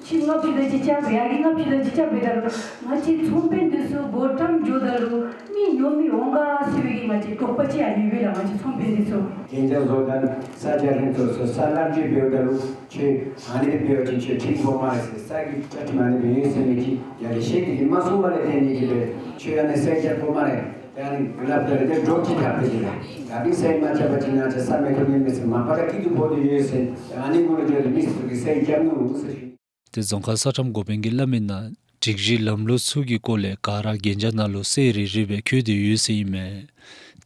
ཁྱིམ་ལྔ་བཅུ་དང་གཅིག་རྐྱབ་ཡར་གྱི་ལྔ་བཅུ་དང་གཅིག་རྐྱབ་འབདཝ་ད་ལུ་ང་བཅས་ཚོང་དཔོན་འདི་ཚུ་འགོ་བཀྲམ་འགྱོཝ་ད་ལུ་མི་ཉོ་མི་འོང་ག་ཟེར་བའི་གི་ང་བཅས་དོགས་པ་ཅིག་ཡང་ཡོད་པས་ལགས། ང་བཅས་ཚོང་དཔོན་འདི་ཚུ་གན་རྒྱ་བཟོ་དང་ས་ཆ་ལྷན་ཚོགས་ཚུ་ས་གནང་སྤྱོད་འབདཝ་ད་ལུ་ཁྱོད་ཨ་ནི་སྦེ་འབད་བ་ཅིན་ཁྱོད་ཁྲིམས་དགོ་སྨ་རེ་ཟེར་ས་གི་བཅའ་ཁྲིམས་ཨ་ནི་སྦེ་ཡོད་ཟེར་མི་ཅིག་ཡར་ལས་ཤེས་ཏེ་གིས་མ་གསུངས་པ་ལས་བརྟེན་ནི་གིས་སྦེ་ཁྱོད་ཨ་ནི་གསལ་རྐྱབ་དགོ་སྨ་རེ། ཏེ་ཨ་ནི་སླབ་ད་རེ་ཏེ་འདྲོག་ཅིག་ཐབས་པའི་ཅིག་ལགས། ད་འདི་གསལ་མ་རྐྱབ་པ་ཅིན་ང་བཅས་ས་མི་ཐོབ་ནི་མས་ཟེར་མ་པ་ར་སྐྱིད་སྡུག་ཕོག་སྟེ་ཡོད་ཟེར། ཨ་ནི་གུ་ལུ་འགྱོ་སྟེ་མི་ཚུ་གིས་གསལ་རྐྱབ་ནུག་ཟེར་ཞུ། དེ་རྫོང་ཁག་ས་ཁྲོམ་འགོ་དཔོན་གྱིས་སླབ་མི་ནང་སྒྲིག་གཞི་ལམ་ལུགས་ཚུ་གི་སྐོར་ལས་ག་ར་གན་རྒྱ་ནང་ལུ་གསལ་རི་རི་སྦེ་བཀོད་དེ་ཡོད་ཟེར་ཨིན་མས།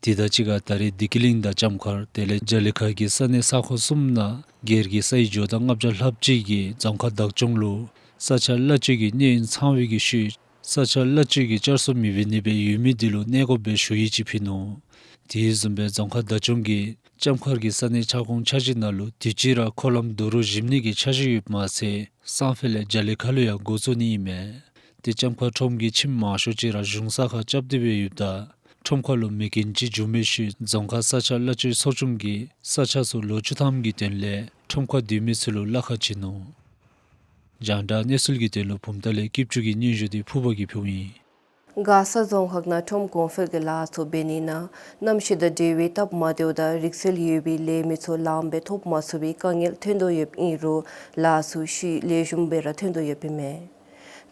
དེ་དང་གཅིག་ཁར་ད་རེས་བདེ་སྐྱིད་གླིང་དང་ལྕམ་མཁར་དེ་ལས་རྒྱ་གླིང་ཁ་གི་ས་གནས་ས་ཁོངས་གསུམ་ནང་སྒེར་གྱི་སའི་ཇོ་བདག་ལྔ་བརྒྱ་ལྷགཔ་ཅིག་གིས་རྫོང་ཁག་བདག་སྐྱོང་ལུ་ས་ཆ་གླ་བཅོལ་གྱི་གནས་ཡུན་ཚང་བའི་གི་ཤུལ་ས་ཆ་གླ་བཅོལ་གྱི་བསྐྱར་གསོ་མི་འབད་ནི་སྦེ་ཡོད་མི་དེ་ལུ་གནས་དགོཔ་སྦེ་ཞུ་ཡིག་ཅིག་ཕུལ་ནུག། དེ་བཟུམ་སྦེ་རྫོང་ཁག་བདག་སྐྱོང་གིས་ལྕམ་མཁར་གྱི་ས་གནས་ཁྱབ་ཁོངས་འཆར་གཞི་ནང་ལུ་དུས་ཅི་ར་འཁོར་ལམ་རྡོ་རུག་བཞིབ་ནི་གི་འཆར་གཞི་ཡོདཔ་མ་ཚད་སང་ཕོད་ལས་རྒྱ་གླིང་ཁ་ལུ་ཡང་འགོ་བཙུགས་ནི་ཨིན་མས། དེ་ལྕམ་མཁར་ཁྲོམ་གྱི་ཁྱིམ་མང་ཤོས་ཅིག་ར་གཞུང་ས་ཁར་རྐྱབ་སྟེ་སྦེ་ཡོདཔ་ད་ཁྲོམ་ཁ་ལུ་མེ་རྐྱེན་ཅིག་བྱུང་མི་ཤུལ་རྫོང་ཁག་ས་ཆ་གླ་བཅོལ་ཚོགས་ཆུང་གིས་ས་ཆ་ཚུ་ལོ་བཅུ་ཐམ་གྱི་དོན་ལས་ཁྲོམ་ཁར་སྡོད་མི་ཚུ་ལུ་གླ་ཁར་བྱིན་ནུག། རྒྱང་བསྒྲགས་གནས་ཚུལ་གྱི་དོན་ལུ་བུམ་ཐང་ལས་སྐྱིད་ཆུ་གི་སྙན་ཞུ་དེ་ཕུར་པ་གིས་ཕུལཝ་ཨིན། མགར་ས་རྫོང་ཁག་ནང་ཁྲོམ་གོང་འཕེལ་གྱི་ལཱ་ཚུ་འབད་ནི་ནང་གནམ་གཤིས་དང་འབྲེལ་བའི་སྟབས་མ་བདེཝ་དང་རིག་རྩལ་ཡོད་པའི་ལས་མི་ཚུ་ལངམ་སྦེ་ཐོབ་མ་ཚུགས་པའི་དཀའ་ངལ་ཐོན་དོ་ཡོདཔ་ཨིན་རུང་ལཱ་ཚུ་ཤུགས་ལེགས་ཤོམ་སྦེ་ར་ཐོན་དོ་ཡོདཔ་ཨིན་མས།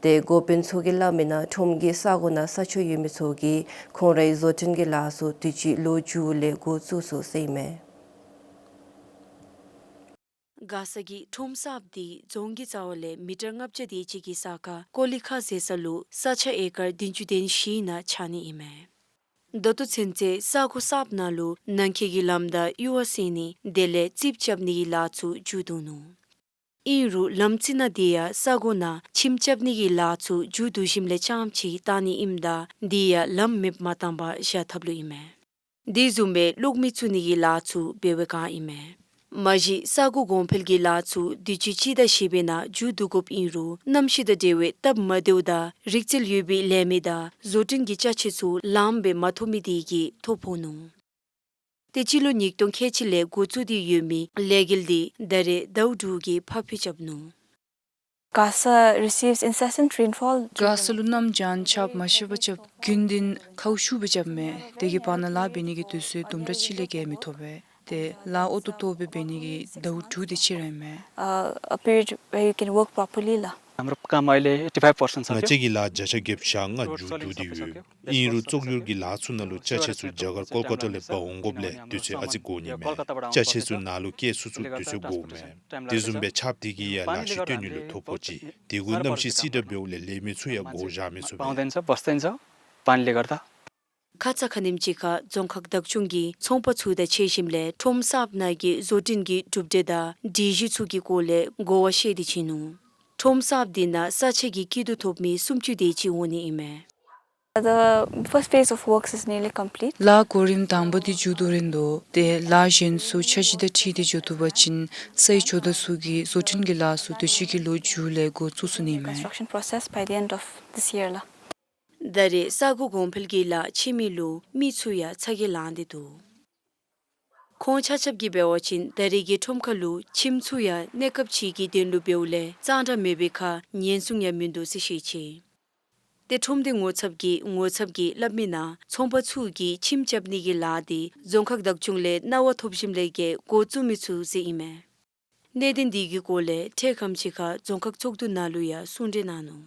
ཏེ་འགོ་དཔོན་ཚུ་གིས་སླབ་མིའི་ནང་ཁྲོམ་གྱི་ས་གོ་ནང་ས་ཆ་ཡོད་མི་ཚུ་གིས་ཁོང་རའི་བཟོ་སྐྲུན་གྱི་ལཱ་ཚུ་དུས་ཅི་ལོ་མཇུག་ལས་འགོ་བཙུགས་ཚུགས་ཟེར་ཨིན་མས། མགར་ས་གི་ཁྲོམ་གསརཔ་འདི་རྫོང་གི་རྩ་བ་ལས་མི་ཊར་ལྔ་བརྒྱ་དེ་ཅིག་གི་ས་ཁར་ཀོ་ལི་ཁ་ཟེར་ས་ལུ་ས་ཆ་ཨེ་ཀར་བདུན་ཅུ་དོན་བཞི་ནང་ཆགས་ནི་ཨིན་མས། ད་ལྟོ་ཚུན་ཚོད་ས་གོ་གསརཔ་ནང་ལུ་ནང་འཁོད་ཀྱི་ལམ་དང་གཡུར་བ་བསལ་ནི་དེ་ལས་རྩིགཔ་རྐྱབ་ནི་གི་ལཱ་ཚུ་མཇུག་བསྡུ་ནུག། ཨིན་རུང་ལམ་རྩེ་ནང་དེ་ཡང་ས་གོ་ནང་ཁྱིམ་རྐྱབ་ནི་གི་ལཱ་ཚུ་མཇུག་བསྡུ་ཞིནམ་ལས་རྐྱངམ་ཅིག་བཏང་ནི་ཨིནམ་ད་དེ་ཡང་ལམ་མེདཔ་མ་བཏང་པར་བཞག་ཐབས་ལུ་ཨིན་མས། དེ་བཟུམ་སྦེ་གློག་མེ་བཙུགས་ནི་གི་ལཱ་ཚུ་འབད་བའི་བསྒང་ཨིན་མས། མ་གཞི་ས་གོ་གོང་འཕེལ་གྱི་ལཱ་ཚུ་དུས་ཅི་སྤྱི་ཟླ་བཞི་པའི་ནང་མཇུག་བསྡུ་དགོཔ་ཨིན་རུང་གནམ་གཤིས་དང་འབྲེལ་བའི་སྟབས་མ་བདེཝ་དང་རིག་རྩལ་ཡོད་པའི་ལས་མི་དང་བཟོ་སྐྲུན་གྱི་ཅ་ཆས་ཚུ་ལངམ་སྦེ་མ་ཐོབ་མི་དེ་གིས་ཐོ་ཕོག་ནུག། ཏེ་སྤྱི་ལོ་ཉིས་སྟོང་ཁལ་གཅིག་ལས་འགོ་བཙུགས་ཏེ་ཡོད་མི་ལས་འགུལ་འདི་ད་རེས་ཟླཝ་དྲུག་གི་ཕར་འགྱངས་རྐྱབ་ནུག། Gasa receives incessant rainfall. མགར་ས་ལུ་གནམ་བྱཱར་ཆརཔ་མ་ཤེས་པར་རྐྱབ། རྒྱུན་ལྡན་ཁཝ་ཤུགས་སྦེ་རྐྱབ་མས། དེ་གི་བར་ན་ལཱ་འབད་ནི་གི་དུས་ཚོད་དུམ་གྲ་ཅིག་ལས་བརྒལ་མི་ཐོབ་པས། ཏེ་ལཱ་ཨོ་ཏོག་ཏོ་སྦེ་འབད་ནི་གི་ཟླཝ་དྲུག་དེ་ཅིག་ར་ཨིན་མས། Uh, a period where you can work properly ལགས། हाम्रो काम अहिले eighty five percent छ। ང་བཅས་ཀྱི་ལཱ་བརྒྱ་ཆ་བརྒྱད་ཅུ་གྱ་ལྔ་མཇུག་བསྡུ་སྟེ་ཡོད། ཨིན་རུང་བཙོག་གྱུར་གྱི་ལཱ་ཚུ་ནང་ལུ་ཅ་ཆས་ཚུ་རྒྱ་གར་ཀོལ་ཀ་ཏ་ལས་འབག་འོང་དགོཔ་ལས་དུས་ཚོད་ཨ་ཙི་འགོར་ནི་མས། ཅ་ཆས་ཚུ་ནཱ་ལུ་བསྐྱལ་ཚུན་ཚོད་དུས་ཚོད་འགོརཝ་མས། དེ་བཟུམ་སྦེ་ཆརཔ་དེ་གིས་ཡང་ལཱ་ཤུལ་བཏོན་ནི་ལུ་ཐོ་ཕོག་ཅི། དེ་གུ་གནམ་གཤིས་སྲིད་དང་འབདཝ་ལས་ལས་མི་ཚུ་ཡང་སྒོ་བཞག་མི་ཚུགས་པས། पाउँदैन छ, बस्दैन छ, पानीले गर्दा। ཁ་ཙ་ཁ་ཉིནམ་ཅིག་ཁར་རྫོང་ཁག་བདག་སྐྱོང་གིས་ཚོང་པ་ཚུ་དང་ཕྱད་ཞིནམ་ལས་ཁྲོམ་གསརཔ་ནང་གི་བཟོ་སྐྲུན་གྱི་གྲུབ་འབྲས་དང་སྒྲིག་གཞི་ཚུ་གི་སྐོར་ལས་གོ་བ་བཤད་དེ་བྱིན་ནུག། ཁྲོམ་གསརཔ་འདི་ནང་ས་ཆ་གི་སྐྱིད་སྡུག་ཐོབ་མི་སུམ་ཅུ་དེ་ཅིག་འོང་ནི་ཨིན་མས། The first phase of works is nearly complete. ལཱ་གོ་རིམ་དང་པ་འདི་མཇུག་བསྡུ་རན་དོ། ཏེ་ལཱ་གཞན་ཚུ་འཆར་གཞི་དང་འཁྲིལ་ཏེ་འགྱོ་བཏུབ་པ་ཅིན་སའི་ཇོ་བདག་ཚུ་གིས་བཟོ་སྐྲུན་གྱི་ལཱ་ཚུ་དུས་ཅི་གི་ལོ་མཇུག་ལས་འགོ་བཙུགས་ཚུགས་ནི་མས། Construction process by the end of this year ལགས། ད་རེས་ས་གོ་གོང་འཕེལ་གྱི་ལཱ་འཆི་མི་ལུ་མི་ཚུ་ཡང་ཚ་གྱང་ལང་སྟེ་འདུག། ཁོང་ཆ་ཁྱབ་ཀྱིས་འབད་བ་ཅིན་ད་རེས་ཀྱི་ཁྲོམ་ཁ་ལུ་ཁྱིམ་ཚུ་ཡང་གནས་སྐབས་ཅིག་གི་དོན་ལུ་འབདཝ་ལས་གཙང་སྦྲ་མེད་པའི་ཁར་ཉེན་སྲུང་ཡང་མིན་འདུག་ཟེར་བཤད་ཅི། ཏེ་ཁྲོམ་སྡེ་ངོ་ཚབ་ཀྱིས་ངོ་ཚབ་ཀྱིས་སླབ་མིའི་ནང་ཚོང་པ་ཚུ་གིས་ཁྱིམ་རྐྱབ་ནི་གི་ལཱ་འདི་རྫོང་ཁག་བདག་སྐྱོང་ལས་གནང་བ་ཐོབ་ཞིནམ་ལས་བརྒལ་འགོ་བཙུགས་མི་ཚུགས་ཟེར་ཨིན་མས། གནད་དོན་འདི་གི་སྐོར་ལས་འཕྲལ་ཁམས་ཅིག་ཁར་རྫོང་ཁག་ཚོགས་འདུ་ནང་ལུ་ཡང་གསུང་གྲོས་གནང་ནུག།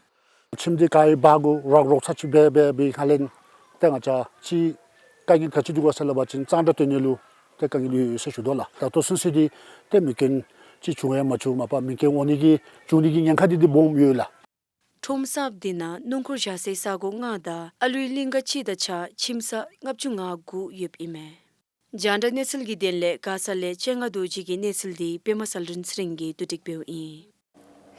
ཁྱིམ་འདི་ག་ཡི་འབག་དགོ་རོག་རོག་ཚར་ཅིག་འབད་འབད་བའི་ཁ་ལས་ཏེ་ང་བཅས་ཅིག་དཀའ་ངལ་ག་ཅི་འདུག་ག་ཟེར་སླབ་པ་ཅིན་གཙང་སྦྲ་སྟོན་ནི་ལུ་ཏེ་དཀའ་ངལ་ཡོད་ཟེར་ཞུ་དོ་ལགས། ད་ལྟོ་ཚུན་ཚོད་འདི་ཏེ་མེ་རྐྱེན་ཅིག་བྱུང་ཡང་མ་བྱུང་མ་པ་མེ་རྐྱེན་འོང་ནི་གི་བྱུང་ནི་གི་ཉེན་ཁ་འདི་འདི་སྦོམ་ཡོད་ལགས། ཁྲོམ་གསརཔ་འདི་ནང་སྣུམ་འཁོར་བཞག་སའི་ས་གོ་ལྔ་དང་ཨ་ལུའི་གླིང་ག་གཅིག་དང་གཅིག་ཁར་ཁྱིམ་ས་ལྔ་བཅུ་ང་དགུ་ཡོདཔ་ཨིན་མས། རྒྱང་བསྒྲགས་གནས་ཚུལ་གྱི་དོན་ལས་མགར་ས་ལས་སྤྱན་སྔ་རྡོ་རྗེ་གི་གནས་ཚུལ་འདི་པདྨ་གསལ་སྒྲོན་ཚེ་རིང་གིས་བསྡུ་སྒྲིག་འབདཝ་ཨིན།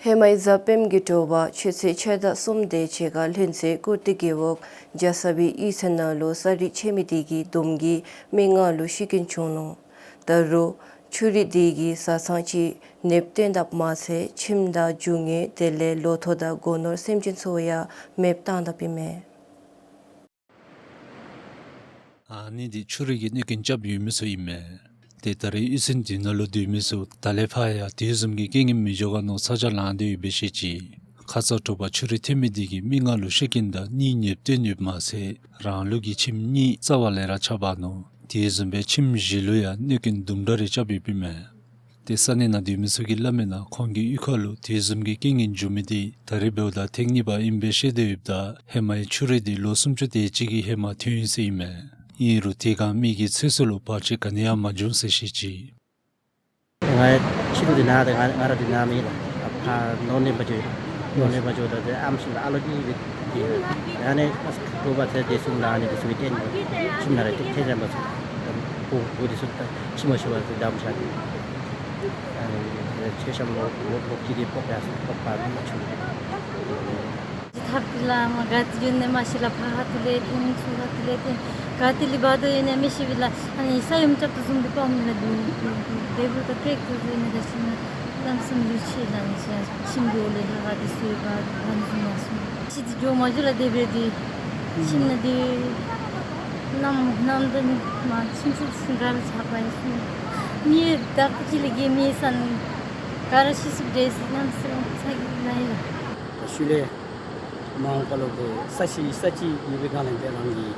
ཧེ་མའི་གཟའ་སྤེནམ་གྱི་དྲོ་པ་ཆུ་ཚོད་ཕྱེད་དང་གསུམ་དེ་ཅིག་ཁར་ལྷུན་རྩེ་ཀུར་ཏི་རྒེད་འོག་རྒྱ་ཚ་བའི་གཡུས་ཚན་ནང་ལུ་ས་རུད་ཆད་མི་དེ་གིས་བསྡོམས་ཀྱིས་མི་ལྔ་ལུ་ཤི་རྐྱེན་བྱུང་ནུག། ད་རུང་ཆུ་རུད་དེ་གིས་བཟའ་ཚང་ཅིག་ནདཔ་བཏོན་དཔ་མ་ཚད་ཁྱིམ་དང་རྒྱུ་དངོས་དེ་ལས་ལོ་ཐོག་དང་སྒོ་ནོར་སེམས་ཅན་ཚུ་ཡང་མེདཔ་བཏང་དཔ་ཨིན་མས། ཨ་ནི་འདི་ཆུ་རུད་ཀྱི་གནོད་རྐྱེན་རྐྱབ་ཡོད་མི་ཚུ་ཨིན་མས། ཏེ་ད་རེས་གཡུས་ཚན་འདི་ནང་ལུ་སྡོད་མི་ཚུ་ད་ལས་ཕར་ཡང་དེ་བཟུམ་གྱི་རྐྱེན་ངན་མི་འགྱོ་ག་མནོ་ཚ་གྱང་ལང་སྟེ་ཡོདཔ་སྦེ་བཤད་ཅི། ཁ་ཙ་དྲོ་པ་ཆུ་རུད་ཐོན་མི་དེ་གིས་མི་ལྔ་ལུ་ཤི་རྐྱེན་དང་གཉིས་ནདཔ་བཏོན་ཡོདཔ་མ་ཚད་རང་ལུགས་ཀྱི་ཁྱིམ་གཉིས་རྩ་བ་ལས་ར་ཆག་འབག་ནུག། དེ་བཟུམ་སྦེ་ཁྱིམ་བཞི་ལུ་ཡང་གནོད་རྐྱེན་དུམ་གྲ་རེ་རྐྱབ་ཡོདཔ་ཨིན་མས། ཏེ་ས་གནས་ནང་སྡོད་མི་ཚུ་གིས་སླབ་མིའི་ནང་ཁོང་གི་གཡུས་ཁ་ལུ་དེ་བཟུམ་གྱི་རྐྱེན་ངན་འགྱོ་མི་འདི་ད་རེས་འབདཝ་ད་ཐེངས་གཉིས་པ་ཨིནམ་སྦེ་བཤད་དེ་ཡོདཔ་ད་ཧེ་མའི་ཆུ་རུད་འདི་ལོ་སུམ་ཅུ་དེ་ཅིག་གི་ཧེ་མ་ཐོན་ཡི་ཟེར་ཨིན་མས། ཨིན་རུང་དེ་སྒང་མི་གི་ཚེ་སྲོག་ལུ་བར་ཆད་ག་ནི་ཡང་མ་བྱུང་ཟེར་བཤད་ཅི། ང་ཕྱི་རུ་འདི་ནཱ་ཏེ་ང་ང་ར་འདི་ནཱ་མེད་ལགས། ཨ་ཕར་ནོར་གནས་པ་འགྱོ་ཡི་ལགས། ནོར་གནས་པ་འགྱོཝ་ད་ཏེ་ཨམ་ཞིག་ལུ་ཨ་ལོ་གཉིས་སྦེ་སྡོད་ཡི་ལགས། ཨ་ནི་ཨ་ཁུ་བ་ཚེ་བདེ་སྲུང་ལགས་ཨ་ནི་འདི་ཚུ་གིས་བརྟེན་ཁྱིམ་ནང་ར་ཏེ་ཐལ་རྐྱབ་སོང་། བུ་བུ་འདི་ཚུ་ད་ཤི་མ་ཤི་བར་ཏེ་བསྡམས་བཞག་སྟེ། ཨ་ནི་མཆོད་བཤམ་ལོ་ལོ་ལོ་གཅིག་དེ་སྤོག་ཡར་སོང་། སྤོག་པར་མ་བྱུང་། ཐབས་ལ་མ་ག་ཏེ་འགྱོ་ནི་མ་ཤེས་ལགས། ཕར་ཧ་ཏུ་ལས་ཐོན་ཚུར་ཧ་ཏུ་ལས་ཐོན། ག་ཏེ་ལས་འབག་དོ་ཡོད་ནི་མི་ཤེས་པས་ལགས། ཨ་ནི་ས་ཡོམ་རྐྱབ་དོ་བཟུམ་སྦེ་དཔའ་མི་ལ་འདུག་འདུག་འདུག་འདི་འབདཝ་ད་ཀེག་ཏོ་ཡོད་ནི་ག་ཅི་ན་གནམ་མེད་ས་མེད་ལུས་ཆེ་ལགས། ཨ་ནི་ཁྱིམ་གྱི་འོག་ལས་ལྷ་ཁང་འདི་ཚུ་ཡང་འབག་འབག་ནི་བཟུམ་ཡར་སོང་། ཁྱིམ་འདི་འགྱོ་མ་འགྱོ་ལགས། དེ་སྦེ་འདི་ཁྱིམ་ནང་འདི་གནམ་གནམ་དང་མ་ཁྱིམ་ཚུ་འདི་ཚུ་ག་ར་ཆག་པ་ཡར་སོང་། མི་བདག་པོ་ཅིག་ལས་བརྒལ་མེད་ས་ནི་ག་ར་ཤི་སོང་འདྲས་ཟེར་གནམ་མེད་ས་མེད་ཚ་གྱང་ལང་ཡི་ལགས། ད་ཤུལ་ལས་ མ་འོངས་པ་ལུ་ཏེ་ས་ཅིག་ས་ཅིག་ཡོད་པའི་སྒང་ལས་ཏེ་རང་གི་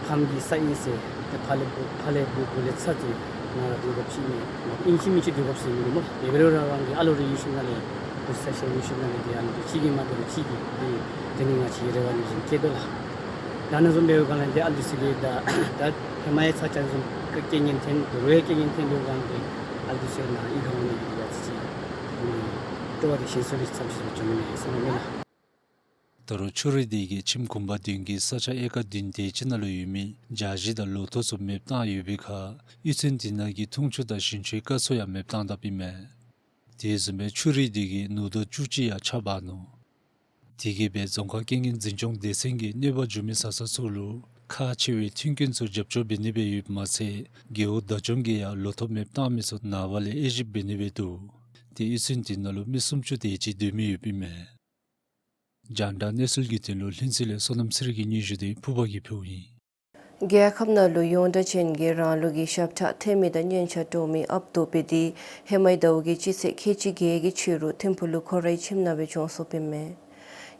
ཕམ་གྱི་ས་ཨིན་ཟེར་ཏེ་ཕར་ལས་བུ་ཕར་ལས་བུ་གུ་ལས་ཚ་ཏེ་ནཱ་ར་སྡོད་དགོཔ་ཅིག་མེན། ཨིན་ཅི་མིན་ཅི་སྡོད་དགོཔ་ཟེར་མི་འདུག་སྨོ། དེ་འབད་རུང་ར་རང་གི་ཨ་ལོ་རེ་ཡོད་ཞིནམ་ལས་བུ་ཚ་ཤོས་ཡོད་ཞིནམ་ལས་ཏེ་ཨ་ནི་གཅིག་གིས་མ་དོ་རུང་གཅིག་གིས་ཏེ་དེ་ནི་ང་བཅས་རེ་བ་ནི་བཟུམ་སྐྱེད་དོ་ལགས། ད་ནཱ་བཟུམ་འབད་བའི་སྒང་ལས་ཏེ་ཨ་ལུ་ཚུ་གིས་ད་ད་ཧེ་མ་ཡང་ཚ་གྱང་བཟུམ་རྐྱེན་ངན་ཐོན་དོ་རུང་ཡང་རྐྱེན་ངན་ཐོན་དོ་སྒང་ཏེ་ཨ་ལུ་ཚུ་ནཱ་ཡི་ག་འོང་ནི་ཡོད་ཡ་ཅིག་ཅིག་སྤྲོ་བ་དེ་ཞན་སོང་ནི་ཙམ་ཅིག་ལུ་བྱུང་ནི་མས་ཟེར་མནོཝ་མས་ལགས། ད་རུང་ཆུ་རུད་དེ་གིས་ཁྱིམ་གུང་པ་བདུན་གྱི་ས་ཆ་ཨེ་ཀར་བདུན་དེ་ཅིག་ནང་ལུ་ཡོད་མི་བྱཱ་ཞིང་དང་ལོ་ཐོག་ཚུ་མེདཔ་བཏང་ཡོད་པའི་ཁར་གཡུས་ཚན་དེ་ནང་གི་འཐུང་ཆུ་དང་ཞིང་ཆུའི་སྐལ་ཚུ་ཡང་མེདཔ་བཏང་དཔ་ཨིན་མས། དེ་བཟུམ་སྦེ་ཆུ་རུད་དེ་གིས་ནོར་དོ་བཅུ་གཅིག་ཡང་ཆག་འབག་ནུག། དེ་གིས་སྦེ་རྫོང་ཁག་རྐྱེན་ངན་འཛིན་སྐྱོང་སྡེ་ཚན་གྱིས་གནོད་པ་བྱུང་མི་བཟའ་ཚང་ཚུ་ལུ་ཁག་ཆེ་བའི་མཐུན་རྐྱེན་ཚུ་རྒྱབ་སྐྱོར་འབད་ནི་སྦེ་ཡོདཔ་མ་ཚད་རྒེད་འོག་བདག་སྐྱོང་གིས་ཡང་ལོ་ཐོག་མེདཔ་བཏང་མི་ཚུ་ནངས་པ་ལས་དབྱེ་ཞིབ་འབད་ནི་སྦེ་འདུག། ཏེ་གཡུས་ཚན་དེ་ནང་ལུ་མི་སུམ་ཅུ་དེ་ཅིག་སྡོད་མི་ཡོདཔ་ཨིན་མས། རྒྱང་བསྒྲགས་གནས་ཚུལ་གྱི་དོན་ལུ་ལྷུན་རྩེ་ལས་བསོད་ནམས་ཚེ་རིང་གི་སྙན་ཞུ་དེ་ཕུར་པ་གིས་ཕུལཝ་ཨིན། རྒྱལ་ཁབ་ནང་ལུ་ཡོངས་གྲགས་ཅན་གྱི་རང་ལུགས་ཀྱི་ཞབས་ཁྲ་འཐེན་མི་དང་སྙན་ཆ་དཀྲོག་མི་ཨཔ་རྡོ་པེ་དེ་ཧེ་མའི་ཟླཝ་གི་སྤྱི་ཚེས་ཁལ་གཅིག་བརྒྱད་ཀྱི་ཕྱི་རུ་ཐིམ་ཕུག་ལུ་ཁོ་རའི་ཁྱིམ་ནང་སྦེ་བྱོན་སོཔ་ཨིན་མས།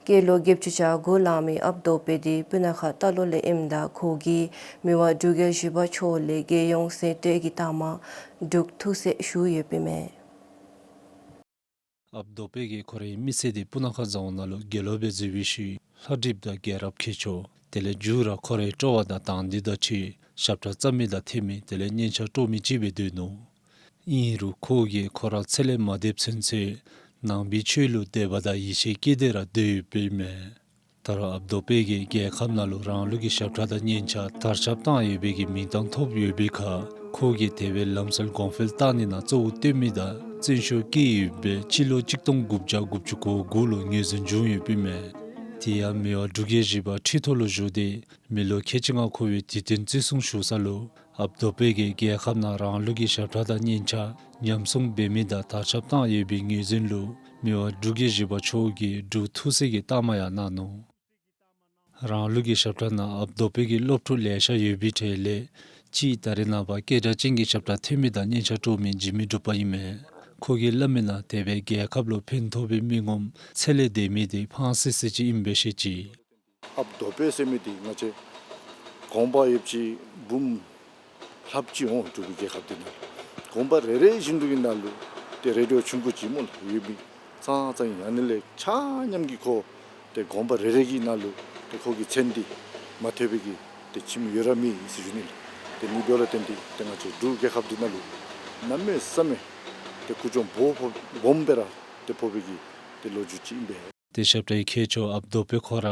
སྐྱེས་ལོ་བརྒྱད་ཅུ་གྱ་དགུ་ལང་མི་ཨཔ་རྡོ་པེ་དེ་སྤུ་ན་ཁ་རྟ་ལོག་ལས་ཨིནམ་ད་ཁོ་གིས་མི་དབང་འབྲུག་རྒྱལ་བཞི་པ་མཆོག་ལས་རྒྱལ་ཡོངས་གཟེངས་བསྟོད་ཀྱི་རྟགས་མ་འབྲུག་ཐུགས་སྲས་ཞུ་ཡོདཔ་ཨིན་མས། ཨཔ་རྡོ་པེ་གིས་ཁོ་རའི་མི་ཚེ་དེ་སྤུ་ན་ཁ་རྫོང་ནང་ལུ་དགེ་སློང་སྦེ་འཛུལ་བའི་ཤུལ་ལྷ་བྲིསཔ་དང་རྒྱལ་རབས་མཁས་མཆོག་དེ་ལས་མཇུག་ར་ཁོ་རའི་སྤྲོ་བ་དང་དང་འདོད་དང་འཁྲིལ་ཞབས་ཁྲ་རྩོམ་མི་དང་འཐེན་མི་དེ་ལས་སྙན་ཆ་དཀྲོག་མི་ཅིག་སྦེ་སྡོད་ནུག། ཨིན་རུང་ཁོ་གིས་ཁོ་ར་ཚེ་ལས་མ་འདས་ཚུན་ཚོད་ནང་པའི་ཆོས་ལུ་དད་པ་དང་ཡིད་ཆེས་བསྐྱེད་དེ་ར་སྡོད་ཡོདཔ་ཨིན་མས། ད་རུང་ཨཔ་རྡོ་པེ་གིས་རྒྱལ་ཁབ་ནང་ལུ་རང་ལུགས་ཀྱི་ཞབས་ཁྲ་དང་སྙན་ཆ་དར་ཁྱབ་བཏང་ཡོད་པའི་གི་མིང་གཏམ་ཐོབ་ཡོད་པའི་ཁར་ཁོ་གིས་དེ་སྦེ་ལམ་སྲོལ་གོང་འཕེལ་བཏང་ནི་ནང་གཙོ་བོ་བཏོན་མི་དང་བརྩོན་ཤུགས་བསྐྱེད་ཡོདཔ་སྦེ་སྤྱི་ལོ་གཅིག་སྟོང་དགུ་བརྒྱ་དགུ་བཅུ་གོ་དགུ་ལུ་ངོས་འཛིན་བྱུང་ཡོདཔ་ཨིན་མས། དེ་ཡང་མི་དབང་འབྲུག་རྒྱལ་བཞི་པ་ཁྲི་ཐོག་ལུ་བཞུགས་ཏེ་མི་ལོ་ཁལ་གཅིག་ལྔ་འཁོར་བའི་དུས་སྟོན་བརྩི་སྲུང་ཞུ་ས་ལུ་ཨཔ་རྡོ་པེ་གིས་རྒྱལ་ཁབ་ནང་རང་ལུགས་ཀྱི་ཞབས་ཁྲ་དང་སྙན་ཆ་ཉམས་སྲུང་འབད་མི་དང་དར་ཁྱབ་བཏང་ཡོད་པའི་ངོས་འཛིན་ལུ་མི་དབང་འབྲུག་རྒྱལ་བཞི་པ་མཆོག་གིས་འབྲུག་ཐུགས་སྲས་ཀྱི་རྟགས་མ་ཡང་གནང་ནུག། རང་ལུགས་ཀྱི་ཞབས་ཁྲ་ནང་ཨཔ་རྡོ་པེ་གི་སློབ་ཕྲུག་ལེ་ཤ་ཡོད་པའི་གྲས་ལས་གཅིག་ད་རེས་ནངས་པ་སྐད་གྲགས་ཅན་གྱི་ཞབས་ཁྲ་འཐེན་མི་དང་སྙན་ཆ་དཀྲོག་མི་འཇིགས་མེད་འབྲུག་པ་ཨིན་མས། ཁོ་གིས་སླབ་མི་ནང་དེ་སྦེ་རྒྱལ་ཁབ་ལུ་ཕན་ཐོགས་པའི་མི་ངོམ་ཚད་ལས་འདས་མི་དེ་ཕངས་སི་སི་ཅིག་ཨིནམ་སྦེ་བཤད་ཅི། ཨཔ་རྡོ་པེ་ཟེར་མི་དེ་ང་བཅས་གོང་པ་ཡོདཔ་ཅིག་འབུམ་ལྷགཔ་ཅིག་འོང་། འབྲུག་པའི་རྒྱལ་ཁབ་འདི་ནང་གོང་པ་རེ་རེ་བཞིན་དུ་གི་ནང་ལུ་ཏེ་རེ་ཌི་ཡོ་ཆུང་ཀུ་ཅིག་སྨོ་ལགས་ཡོད་མི་ཙང་ཙང་ཨིན། ཨ་ནི་ལས་ཆ་མཉམ་གྱིས་ཁོ་ཏེ་གོང་པ་རེ་རེ་གི་ནང་ལུ་ཏེ་ཁོ་གི་མཚན་འདི་མ་ཐོས་པའི་གི་ཏེ་ཁྱིམ་ཡོད་ར་མེད་ཟེར་ཞུ་ནི་ལགས། ཏེ་ཨ་ནི་འབདཝ་ལས་བརྟེན་ཏེ་ཏེ་ང་བཅས་འབྲུག་རྒྱལ་ཁབ་འདི་ནང་ལུ་གནམ་མེད་ས་མེད་ཏེ་ཀུ་ཅོ་སྦོམ་སྦོམ་སྦེ་ར་ཏེ་ཕོག་པའི་གི་ཏེ་ལོ་རྒྱུས་ཅིག་ཨིན་པས། ཏེ་ཞབས་ཁྲའི་མཁས་མཆོག་ཨཔ་རྡོ་པེ་ཁོ་ར་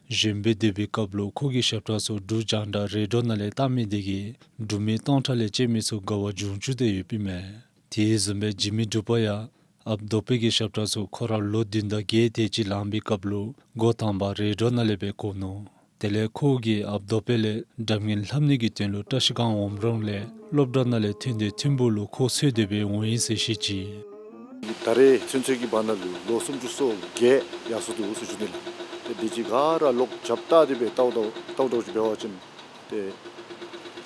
གཞོནམ་སྦེ་སྡོད་པའི་སྐབས་ལུ་ཁོ་གི་ཞབས་ཁྲ་ཚུ་འབྲུག་རྒྱང་བསྒྲགས་རེ་ཌི་ཡོ་ནང་ལས་བཏང་མི་དེ་གིས་འབྲུག་མི་སྟོང་ཕྲག་ལས་བཅད་མི་ཚུ་དགའ་བ་བྱུང་བཅུག་སྟེ་ཡོདཔ་ཨིན་མས། དེ་བཟུམ་སྦེ་འཇིགས་མེད་འབྲུག་པ་ཡང་ཨཔ་རྡོ་པེ་གི་ཞབས་ཁྲ་ཚུ་ཁོ་ར་ལོ་བདུན་དང་བརྒྱད་དེ་ཅིག་ལང་པའི་སྐབས་ལུ་འགོ་དང་པ་རེ་ཌི་ཡོ་ནང་ལས་སྦེ་གོ་ནུག། དེ་ལས་ཁོ་གིས་ཨཔ་རྡོ་པེ་ལས་སྒྲ་སྙན་ལྷབ་ནི་གི་དོན་ལུ་བཀྲ་ཤིས་སྒང་འོམ་རོང་ལས་སློབ་གྲྭ་ནང་ལས་ཐོན་ཏེ་ཐིམ་ཕུག་ལུ་ཁོ་འཚོལ་ཏེ་སྦེ་འོང་ཡི་ཟེར་བཤད་ཅི། ད་རེས་ཚུན་ཚོད་ཀྱི་བར་ན་ལུ་ལོ་སུམ་ཅུ་སོ་བརྒྱད་ཡར་སོ་འདུག་ཟེར་ཞུ་ནི་ལགས། ཏེ་དུས་ཅི་ག་ར་ལོག་རྒྱབ་བལྟ་སྟེ་སྦེ་བལྟཝ་ད་བལྟཝ་ད་ཅིག་འབད་བ་ཅིན་ཏེ་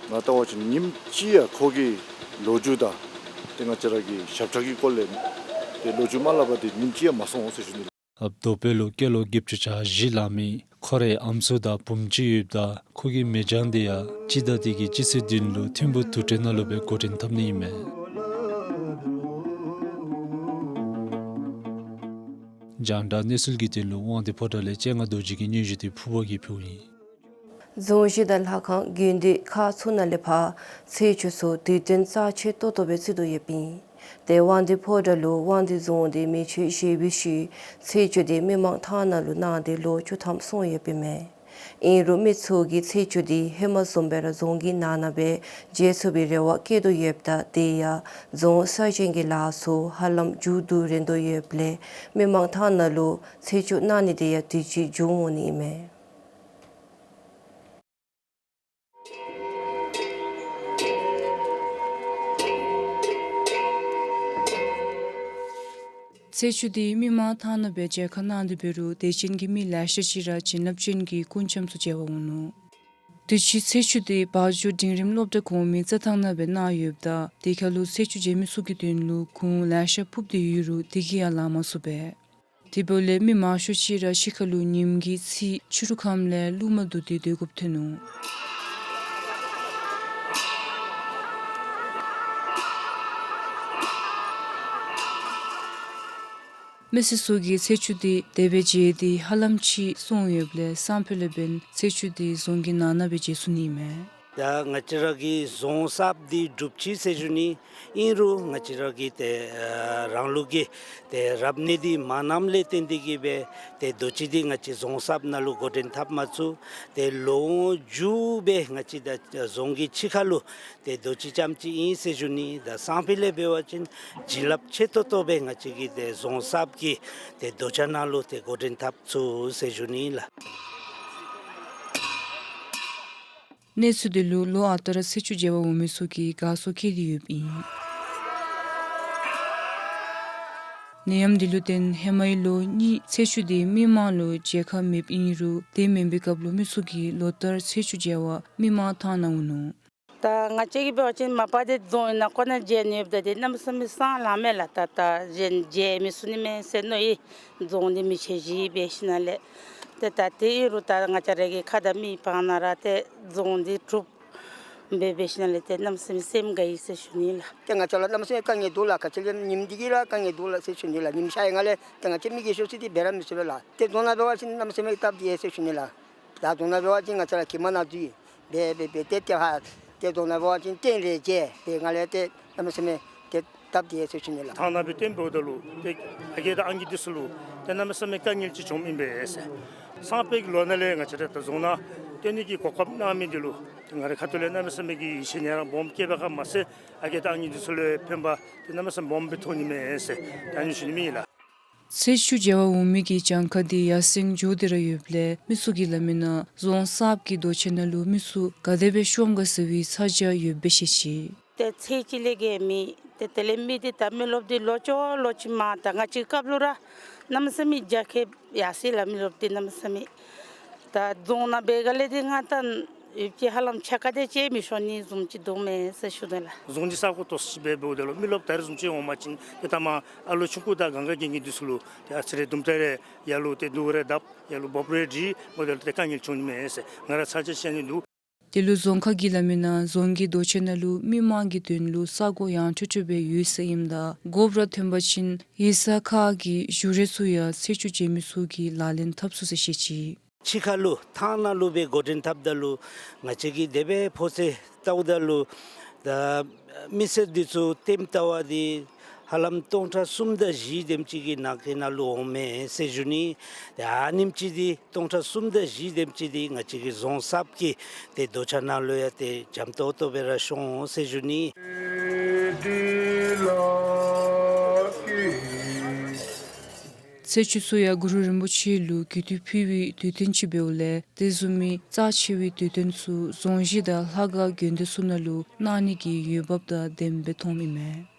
ང་བལྟ་བ་ཅིན་ཉིནམ་གཅིག་ཡང་ཁོ་གི་ལོ་རྒྱུས་དང་ཏེ་ང་བཅས་ར་གི་ཞབས་ཁྲ་གི་སྐོར་ལས་ཏེ་ལོ་རྒྱུས་མ་སླབ་པར་ཏེ་ཉིནམ་གཅིག་ཡང་མ་སོང་ཟེར་ཞུ་ནི་ལགས། ཨཔ་རྡོ་པེ་ལུ་སྐྱེས་ལོ་བརྒྱད་ཅུ་གྱ་བཞི་ལང་མི་ཁོ་རའི་ཨམ་སྲུ་དང་བུམོ་ཅིག་ཡོདཔ་ད་ཁོ་གི་མི་རྐྱང་དེ་ཡང་སྤྱི་ཟླ་འདི་གི་སྤྱི་ཚེས་བདུན་ལུ་ཐིམ་ཕུག་དུར་ཁྲོད་ནང་ལུ་སྦེ་འགོ་འདྲེན་འཐབ་ནི་ཨིན་མས། རྒྱང་བསྒྲགས་གནས་ཚུལ་གྱི་དོན་ལུ་དབང་འདུས་ཕོ་བྲང་ལས་སྤྱན་སྔ་རྡོ་རྗེ་གི་སྙན་ཞུ་དེ་ཕུར་པ་གིས་ཕུལཝ་ཨིན། རྫོང་གཞི་དང་ལྷ་ཁང་དགོན་སྡེ་ཁག་ཚུ་ནང་ལས་ཕར་ཚེས་བཅུ་ཚུ་དུས་སྟོན་རྩ་ཆེ་ཏོག་ཏོ་སྦེ་བརྩི་དོ་ཡོདཔ་ཨིན། ཏེ་དབང་འདུས་ཕོ་བྲང་ལུ་དབང་འདུས་རྫོང་འདི་མེ་མཆོད་བཞེས་པའི་ཤུལ་ཚེས་བཅུ་དེ་མི་མང་ཐང་ནང་ལུ་གནང་སྟེ་ལོ་བཅུ་ཐམ་སོང་ཡོདཔ་ཨིན་མས། ཨིན་རུང་མི་ཚུ་གིས་ཚེས་བཅུ་དེ་ཧེ་མ་བཟུམ་སྦེ་ར་རྫོང་གི་ནང་ན་སྦེ་མཇལ་ཚུགས་པའི་རེ་བ་བསྐྱེད་དོ་ཡོདཔ་ད་དེ་ཡང་རྫོང་གསར་བཞེངས་ཀྱི་ལཱ་ཚུ་ཧ་ལམ་མཇུག་བསྡུ་རན་དོ་ཡོདཔ་ལས་མི་མང་ཐང་ནང་ལུ་ཚེས་བཅུ་གནང་ནི་དེ་ཡང་དུས་ཅི་མཇུག་འོང་ནི་ཨིན་མས། ཚེས་བཅུ་དེ་མི་མང་ཐང་ནང་སྦེ་མཇལ་ཁ་གནང་སྟེ་འབད་རུང་དད་ཅན་གྱི་མི་ལེ་ཤ་ཅིག་ར་བྱིན་རླབས་ཅན་གྱི་སྐུ་འཆམ་ཚུ་མཇལ་བར་འོང་ནུག། དུས་ཅི་ཚེས་བཅུ་དེ་བ་འཇོ་འབྲིང་རིམ་སློབ་གྲྭ་གོང་མའི་རྩྭ་ཐང་ནང་སྦེ་གནང་ཡོདཔ་ད་དེ་ཁར་ལུ་ཚེས་བཅུ་མཇལ་མི་ཚུ་གི་དོན་ལུ་གུར་ལེ་ཤ་ཕུབ་སྟེ་ཡོད་རུང་དེ་གིས་ཡང་ལང་མ་ཚུགས་པས། དེ་འབདཝ་ལས་མི་མང་ཤོས་ཅིག་ར་ཕྱི་ཁ་ལུ་ཉིམ་གི་ཚིག་ཕྱི་རུ་ཁམས་ལས་རླུང་མ་བསྡུ་སྟེ་སྡོད་དགོཔ་ཐོན་ནུག། མི་སེར་ཚུ་གིས་ཚེས་བཅུ་འདི་དེ་སྦེ་མཇལ་ཏེ་ཧ་ལམ་ཅིག་སོང་ཡོདཔ་ལས་སང་ཕོད་ལས་འབདན་ཚེས་བཅུ་འདི་རྫོང་གི་ནང་ན་སྦེ་མཇལ་ཚུགས་ནི་མས། ད་ང་བཅས་ར་གི་རྫོང་གསརཔ་འདི་གྲུབ་ཅི་ཟེར་ཞུ་ནི། ཨིན་རུང་ང་བཅས་ར་གི་ཏེ་ཨ་རང་ལུགས་ཀྱི་ཏེ་རབ་གནས་འདི་མ་གནངམ་ལས་བརྟེན་ཏེ་གིས་སྦེ་ཏེ་རྡོ་རྗེ་འདི་ང་བཅས་རྫོང་གསརཔ་ནང་ལུ་འགོ་འདྲེན་འཐབ་མ་ཚུགས། ཏེ་ལོ་མཇུག་སྦེ་ང་བཅས་ད་རྫོང་གི་ཕྱི་ཁ་ལུ་ཏེ་རྡོ་རྗེ་རྐྱངམ་ཅིག་ཨིན་ཟེར་ཞུ་ནི། ད་སང་ཕོད་ལས་འབད་བ་ཅིན་བྱིན་རླབས་ཆེ་ཏོག་ཏོ་སྦེ་ང་བཅས་ཀྱི་ཏེ་རྫོང་གསརཔ་གི་ཏེ་རྡོ་གཅལ་ནང་ལུ་ཏེ་འགོ་འདྲེན་འཐབ་ཚུགས་ཟེར་ཞུ་ནི་ལགས། གནས་ཚུལ་འདི་ལུ་ལོ་ཨ་རྟག་ར་ཚེས་བཅུ་མཇལ་བར་འོང་མི་ཚུ་གིས་དགའ་ཚོར་བསྐྱེད་དེ་ཡོདཔ་ཨིན། ནད་ཡམས་འདི་ལུ་བརྟེན་ཧེ་མའི་ལོ་གཉིས་ཚེས་བཅུ་འདི་མི་མང་ལུ་མཇལ་ཁ་མེདཔ་ཨིན་རུང་དེ་མེན་པའི་སྐབས་ལུ་མི་ཚུ་གིས་ལོ་ལྟར་ཚེས་བཅུ་མཇལ་བར་མི་མང་ཐང་ནང་འོང་ནུག། ད་ང་བཅས་ཀྱིས་འབད་བ་ཅིན་མ་པ་འདི་རྫོང་ནང་ཁོ་ན་མཇལ་ནི་ཡོདཔ་ད་འདི་གནམ་མེད་ས་མེད་སང་ལང་མས་ལགས། ད་ད་གཞན་མཇལ་མི་ཚུགས་ནི་མས་ཟེར་མནོ་ཡི། རྫོང་འདི་མི་ཆེ་ཞིག་འབད་ཞིནམ་ལས། ཏེ་ད་དེ་ཨིན་རུང་ད་ང་བཅས་ར་གི་ཁ་དང་མིག་སྤང་ནང་ར་ཏེ་རྫོང་འདི་གྲུབ་འབད་འབད་ཞིནམ་ལས་ཏེ་གནམ་མེད་ས་མེད་སེམས་དགའ་ཡི་ཟེར་ཞུ་ནི་ལགས། ཏེ་ང་བཅས་ལུ་གནམ་མེད་ས་མེད་དཀའ་ངལ་འདུག་ལགས། ག་ཅི་ལས་ཉིམ་འདི་གིས་ར་དཀའ་ངལ་འདུག་ལགས་ཟེར་ཞུ་ནི་ལགས། ཉིམ་ཤར་ཡི་ནང་ལས་ཏེ་ང་བཅས་མི་རྒས་ཤོས་ཅིག་འདི་འབད་ར་མི་ཚུགས་པས་ལགས། ཏེ་རྫོང་ནང་འབད་བ་ཅིན་གནམ་མེད་ས་མེད་སྟབས་བདེ་ཟེར་ཞུ་ནི་ལགས། ད་རྫོང་ནང་འབད་བ་ཅིན་ང་བཅས་ར་གྱིབ་མ་ནང་འདུག་ཡི། འབད་འབད་འབད་ཏེ་ཏེ་ཧ་ཏེ་རྫོང་ནང་འབད་བ་ཅིན་སྟེང་ལས་མཇལ་འབད་ནི་ལས་ཏེ་གནམ་མེད་ས་མེད་ཏེ་སྟབས་བདེ་ཟེར་ཞུ་ནི་ལགས། ཐང་ནང་སྦེ་བཏོན་འབདཝ་ད་ལུ་ཏེ་ཨ་རྒས་དང་ཨང་རྒས་འདི་ཚུ་ལུ་ཏེ་གནམ་མེད་ས་མེད་དཀའ་ངལ་ཅིག་བྱུངམ་ཨིན་པས་ཟེར། སང་ཕོད་ཀྱི་ལོ་ནང་ལས་ང་བཅས་ར་ད་རྫོང་ནང་བཏོན་ནི་གི་གོ་སྐབས་གནང་མི་འདི་ལུ་ཏེ་ང་རའི་ཁ་ཐུག་ལས་གནམ་མེད་ས་མེད་ཀྱི་ཡིད་ཆེས་ནི་ར་སྦོམ་བསྐྱེདཔ་ཁར་མ་ཚད་ཨ་རྒས་དང་ཨང་རྒས་འདི་ཚུ་ལུ་ཕན་པ་ཏེ་གནམ་མེད་ས་མེད་སྦོམ་སྦེ་ཐོགས་ནི་མས་ཟེར་ད་ཨ་ནི་ཞུ་ནི་མས་ལགས། ཚེས་བཅུ་མཇལ་བར་འོང་མི་གི་གྱངས་ཁ་འདི་ཡར་སེང་འགྱོ་སྟེ་ར་ཡོདཔ་ལས་མི་ཚུ་གིས་སླབ་མི་ནང་རྫོང་གསརཔ་གི་རྡོ་གཅལ་ནང་ལུ་མི་ཚུ་ག་དེ་སྦེ་ཤོངམ་ག་ཟེར་བའི་ཚ་གྱང་ཡོདཔ་སྦེ་བཤད་ཅི། ཏེ་ཚེས་གཅིག་ལས་རྒས་མི་ཏེ་དེ་ལས་མི་འདི་ད་མི་རློབས་འདི་ལོ་ཅོག་ལོ་ཅིག་མ་ད་ང་བཅས་སྐབས་ལུ་ར་གནམ་མེད་ས་མེད་རྒྱ་ཁྱབ་ཡར་སོ་ཡི་ལགས། མི་རློབས་འདི་གནམ་མེད་ས་མེད། ད་རྫོང་ནང་འབད་ག་ལས་འདི་ང་ད་ཡུདཔ་ཅིག་ཧ་ལམ་ཕྱག་ཀ་དེ་ཅིག་མི་ཤོང་ནི་བཟུམ་ཅིག་འདུག་མས་ཟེར་ཞུ་དོ་ལགས། རྫོང་འདི་ས་གོ་ཏོག་ཙམ་སྦེ་འབདཝ་ད་ལུ་མི་རློབས་ད་རེས་བཟུམ་ཅིག་འོང་པ་ཅིན་ཏེ་ད་མ་ཨ་ལོ་ཆུང་ཀུ་དང་གང་ག་གི་ངེ་འདི་ཚུ་ལུ་ཏེ་ཨ་ཙི་རེ་དུམ་གྲ་རེ་ཡར་ལུ་ཏེ་རྡོ་རེ་བརྡབ་ཡར་ལུ་འབོབ་རེ་སྒྲིག་འབདཝ་ད་ལུ་ཏེ་དཀའ་ངལ་བྱུང་ནི་མས་ཟེར་ང་ར་ཚ་གྱང་བཤད་ནི་འདུག། དེ་ལུ་རྫོང་ཁག་གིས་སླབ་མི་ནང་རྫོང་གི་རྡོ་གཅལ་ནང་ལུ་མི་མང་གི་དོན་ལུ་ས་གོ་ཡངས་ཁྲོལ་ཁྲོལ་སྦེ་ཡོད་ཟེར་ཨིནམ་ད་དགོཔ་ར་ཐོན་པ་ཅིན་ཡིག་ཚང་ཁག་གི་ཞུ་རེ་ཚུ་ཡང་ཚེས་བཅུ་མཇལ་མི་ཚུ་གིས་ལག་ལེན་འཐབ་ཚུགས་ཟེར་བཤད་ཅི། ཕྱི་ཁ་ལུ་ཐང་ནང་ལུ་སྦེ་འགོ་འདྲེན་འཐབ་ད་ལུ་ང་བཅས་ཀྱིས་དེ་སྦེ་ཕོ་ཚོད་བལྟཝ་ད་ལུ་ད་མི་སེར་འདི་ཚུ་ལྟདམོ་བལྟ་བ་འདི་ཧ་ལམ་སྟོང་ཕྲག་གསུམ་དང་བཞི་དེམ་ཅིག་གི་ནང་འཁོད་ནང་ལུ་འོང་མས་ཟེར་ཞུ་ནི། ཏེ་ཨ་ནེམ་ཅིག་འདི་སྟོང་ཕྲག་གསུམ་དང་བཞི་དེམ་ཅིག་འདི་ང་བཅས་ཀྱི་རྫོང་གསརཔ་གི་ཏེ་རྡོ་གཅལ་ནང་ལུ་ཡང་ཏེ་འཇམ་ཏོང་ཏོ་སྦེ་ར་ཤོང་འོང་ཟེར་ཞུ་ནི། ཚེས་བཅུ་ཚུ་ཡང་གུ་རུ་རིན་པོ་ཆེ་ལུ་གུས་བཏུད་ཕུལ་བའི་དུས་སྟོན་ཅིག་འབདཝ་ལས་དེ་བཟུམ་མའི་རྩ་ཆེ་བའི་དུས་སྟོན་ཚུ་རྫོང་གཞི་དང་ལྷ་ཁང་དགོན་སྡེ་ཚུ་ནང་ལུ་གནང་ནི་གི་འོས་འབབ་དང་ལྡནམ་སྦེ་མཐོངམ་ཨིན་མས།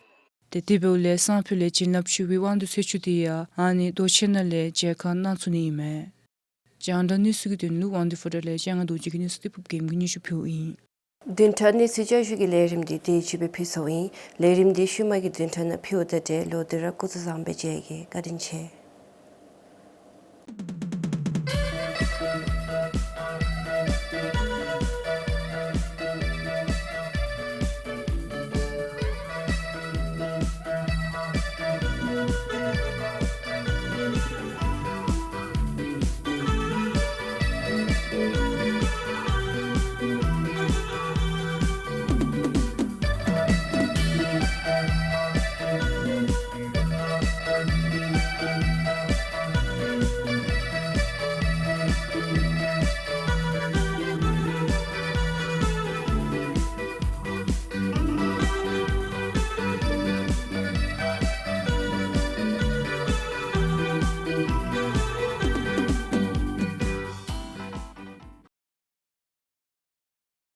ཏེ་དེ་འབདཝ་ལས་སང་ཕོད་ལས་བྱིན་རླབས་ཆེ་བའི་དབང་འདུས་ཚེས་བཅུ་འདི་ཡང་ཨ་ནི་རྡོ་གཅལ་ནང་ལས་མཇལ་ཁ་གནང་ཚུགས་ནི་ཨིན་མས། རྒྱང་བསྒྲགས་གནས་ཚུལ་གྱི་དོན་ལུ་དབང་འདུས་ཕོ་བྲང་ལས་ལྕང་ང་རྡོ་རྗེ་གི་གནས་ཚུལ་ཏེ་ཕུབ་རྒྱལམ་གྱིས་སྙན་ཞུ་ཕུལཝ་ཨིན། བདུན་ཕྲག་གནས་ཚུལ་བསྐྱར་ཞུ་གི་ལས་རིམ་འདི་དེ་ཅིག་སྦེ་ཕུལ་སོང་ཨིན། ལས་རིམ་འདི་ཤུལ་མ་གི་བདུན་ཕྲག་ནང་ཕུལཝ་ད་ཏེ་ལོག་སྟེ་ར་སྐུ་གཟུགས་བཟང་པོ་སྦེ་མཇལ་གེ། བཀའ་དྲིན་ཆེ།